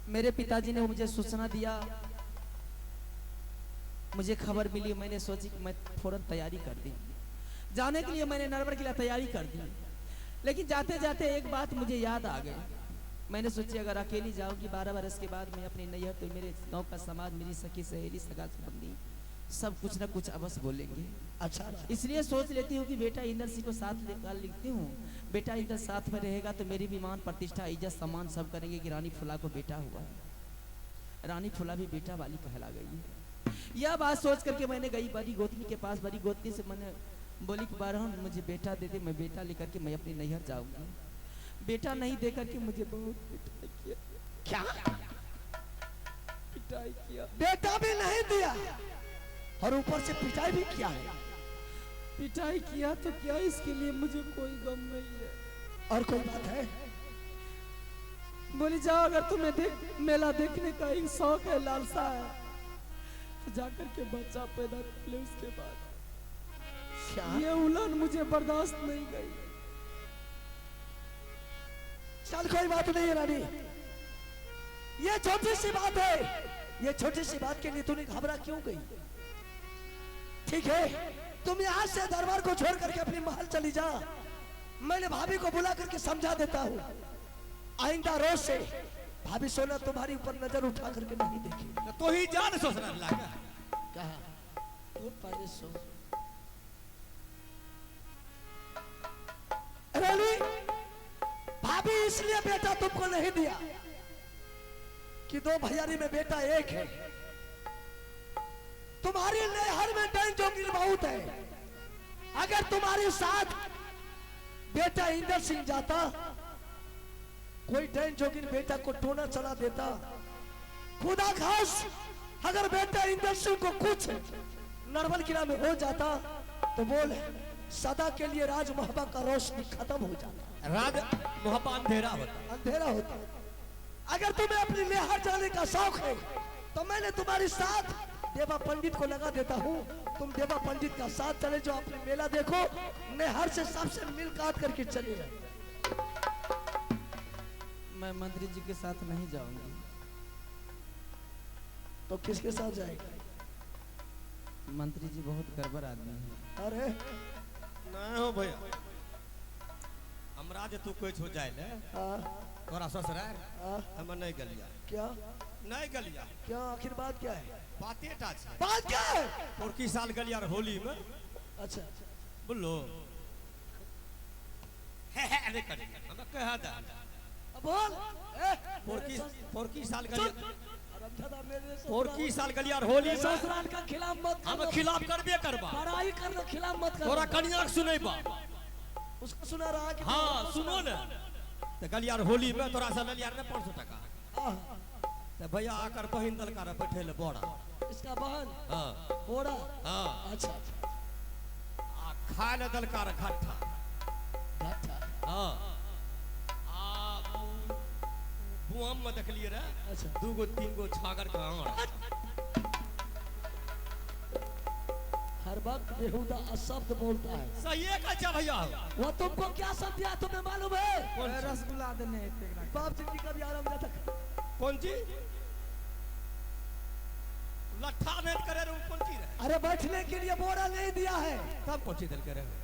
मेरे पिताजी ने मुझे सूचना दिया, मुझे खबर मिली, मैंने सोची कि मैं फौरन तैयारी कर दी जाने के लिए। मैंने नरवर के लिए तैयारी कर दी, लेकिन जाते जाते एक बात मुझे याद आ गई। मैंने सोची अगर अकेली जाऊंगी 12 बरस के बाद मैं अपनी नैहर, तो मेरे गांव का समाज, मेरी सखी सहेली सगा संबंधी सब कुछ ना कुछ अवश्य बोलेंगे। अच्छा, इसलिए सोच लेती हूँ कि बेटा इंदर सिंह को साथ लेकर लिखती हूँ, बेटा इंदर साथ में रहेगा तो मेरी भी मान प्रतिष्ठा इज्जत सम्मान सब करेंगे कि रानी फुला को बेटा हुआ है, रानी फुला भी बेटा वाली कहला गई है। यह बात सोच करके मैंने गई बड़ी गोतनी के पास। बड़ी गोतनी से मैंने बोली कि बारह मुझे बेटा दे दे, मैं बेटा लेकर के मैं अपनी नैहर जाऊँगी। बेटा नहीं दे करके मुझे बहुत पिटाई किया। क्या पिटाई किया? बेटा भी नहीं दिया और ऊपर से पिटाई भी किया है। पिटाई किया तो क्या, इसके लिए मुझे कोई गम नहीं है। और कोई बात है? बोली जाओ, अगर तुम्हें मेला देखने का एक शौक है, लालसा है, तो जाकर के बच्चा पैदा कर ले। उसके बाद क्या ये उलन मुझे बर्दाश्त नहीं गई। चल कोई बात नहीं है रानी, ये छोटी सी बात है, ये छोटी सी बात के लिए तूने घबरा क्यों गई? ठीक है, तुम यहां से दरबार को छोड़ करके अपनी महल चली जा, मैंने भाभी को बुला करके समझा देता हूं, आइंदा रोज से भाभी सोना तुम्हारी ऊपर नजर उठा करके नहीं देखेगी। तो ही जान सोचना लगा। कहा तू पहले सो। रानी, भाभी इसलिए बेटा तुमको नहीं दिया कि दो भैयारी में बेटा एक है, तुम्हारी नहर में डंड जोगिन बहुत है। अगर तुम्हारे साथ बेटा इंदर सिंह जाता, कोई डैन जोगिन बेटा को टोना चला देता। खुदा खास अगर बेटा इंदर सिंह को कुछ नरवल किला में हो जाता तो बोल सदा के लिए राज मोहब्बा का रोशनी खत्म हो जाता, राज मोहब्बा अंधेरा होता, अंधेरा होता। अगर तुम्हें अपनी लेहर जाने का शौक है तो मैंने तुम्हारे साथ देवा पंडित को लगा देता हूँ, तुम देवा पंडित का साथ चले जाओ, अपने मेला देखो, नहर से सबसे मिल काट करके चले जाओ। मैं मंत्री जी के साथ नहीं जाऊंगी। तो किसके साथ जाएगा? मंत्री जी बहुत गड़बड़ आदमी है। अरे नहीं हो भैया, हमरा तोरा जे तू कहै छौ जाय ले हाँ, तोरा ससुरार हाँ, हम नहीं गेलिया क्या नहीं गेलिया क्या आखिर बात क्या है बाते टा छै बात क्या है पोरकी साल गेलिया रऽ होली में अच्छा बोलो हे हे नहीं करी हमरा कह दे अब बोल ए, पोरकी मेरे सस- पोरकी साल गेलिया रमजादा मेरे ससुराल- पोरकी साल गेलिया रऽ होली मेरे में ससुराल का खिलाफ मत हम करना। खिलाफ करबे करबा बड़ाई करना खिलाफ मत तोरा करना कनिया के सुनेबा उसको सुना रहा कि हाँ सुनो ने तऽ गेलिया रऽ होली में तोरा से लेलिया रऽ 500 टका हाँ, तऽ भैया आकर बहिन दलका रऽ बैठे ले बोरा इसका बहन हाँ बोरा हाँ अच्छा अच्छा आ खाय ले दलका रऽ घट्ठा घाटा हाँ आ बुआम में देखलिए रे अच्छा दूगो तीन गो छागर के आड़ हर वक्त बेहुदा अशब्द बोलता है सहिए कहै छै भैया वो तुमको क्या शब्द दिया तुम्हें मालूम है कौन चीज? रसगुल्ला देने हेतै एकरा। बाप जी का भी आराम जाता कौन चीज लट्ठा नहीं करे रे उ कौन चीज रहे अरे बैठने के लिए बोरा नहीं दिया है तब कौन चीज देलके रहे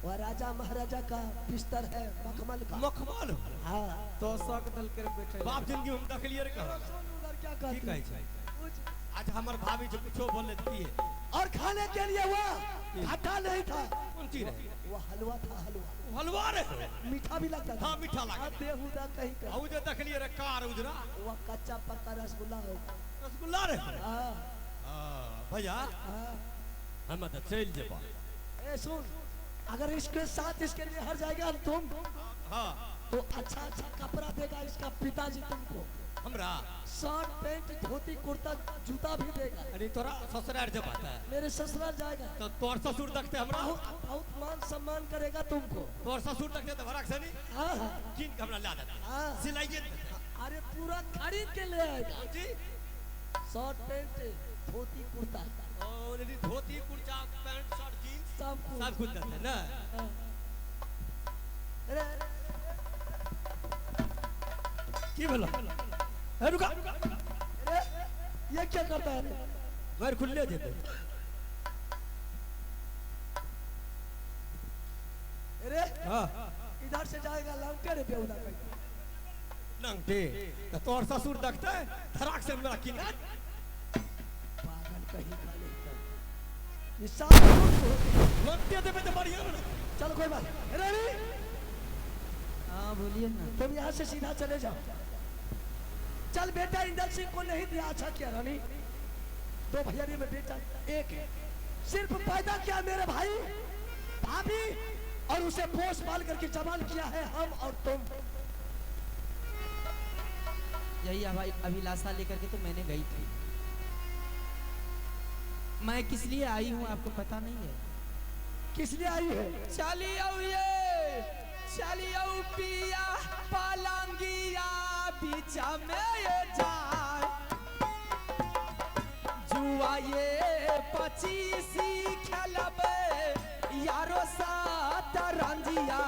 वह राजा महाराजा का बिस्तर है मखमल का मखमल हाँ तो शौक दलके बैठे ले। बाप जिंदगी हम देखलिए रे कहाँ सुन उधर क्या की कहते कहै हैं? छै कुछ। आज हमर भाभी जे कुछो बोले तऽ की है और खाने के लिए वह घाटा नहीं था कौन चीज रहे वह हलवा था हलवा उ हलवा रहे मीठा भी लगता था हाँ मीठा हाँ, लागे बेहुदा कहीं आ का उ जे देखलिए रे कार उजरा वह कच्चा पक्का रसगुल्ला होगा रसगुल्ला रहे हाँ हाँ भैया हाँ हम तऽ चलि जेबा ए सुन अगर इसके साथ इसके लिए हर जाएगा तुम हाँ तो अच्छा अच्छा कपड़ा देगा इसका पिताजी तुमको हमरा शर्ट पैंट धोती कुर्ता जूता भी देगा अरे तोरा ससुरार जब आता है मेरे ससुराल जाएगा तो तोर ससुर देखते हमरा बहुत बहुत मान सम्मान करेगा तुमको तोर ससुर देखते तऽ भराक सनी हाँ हाँ कीन के हमरा ला देते हाँ सिलाइए देते अरे पूरा खरीद के ले आएगा कौन चीज शर्ट पैंट धोती कुर्ता और यदि dhoti kurta pant shirt jeans सब कुछ सब कुछ देते ना हाँ। अरे अरे, की भेलो ए रुका अरे ये क्या करता है रे? घर खुलले जेते अरे हां इधर से जाएगा लौटे रे बेहुदा कहीं नंगटे त तोर ससुर देखते धराक से हमरा कीन के पागल कहीं का नहीं कर ये सब मूर्ख होते हैं। लंगटे देबे त बढ़िया ने चलो कोई बात नहीं। रेडी हाँ बोलिए ना तुम यहाँ से सीधा चले जाओ चल बेटा इंदल सिंह को नहीं दिया अच्छा किया रानी दो भैया में बेटा एक है सिर्फ पैदा किया मेरे भाई भाभी और उसे पोस पाल करके जवान किया है हम और तुम यही अभिलाषा लेकर के तो मैंने गई थी। मैं किस लिए आई हूँ आपको पता नहीं है। किस लिए आई है? चलियो ये चलियो पिया पलंगिया बीचा में ये जाए जुआ ये पचीसी खेलबे यारो सात रंजिया।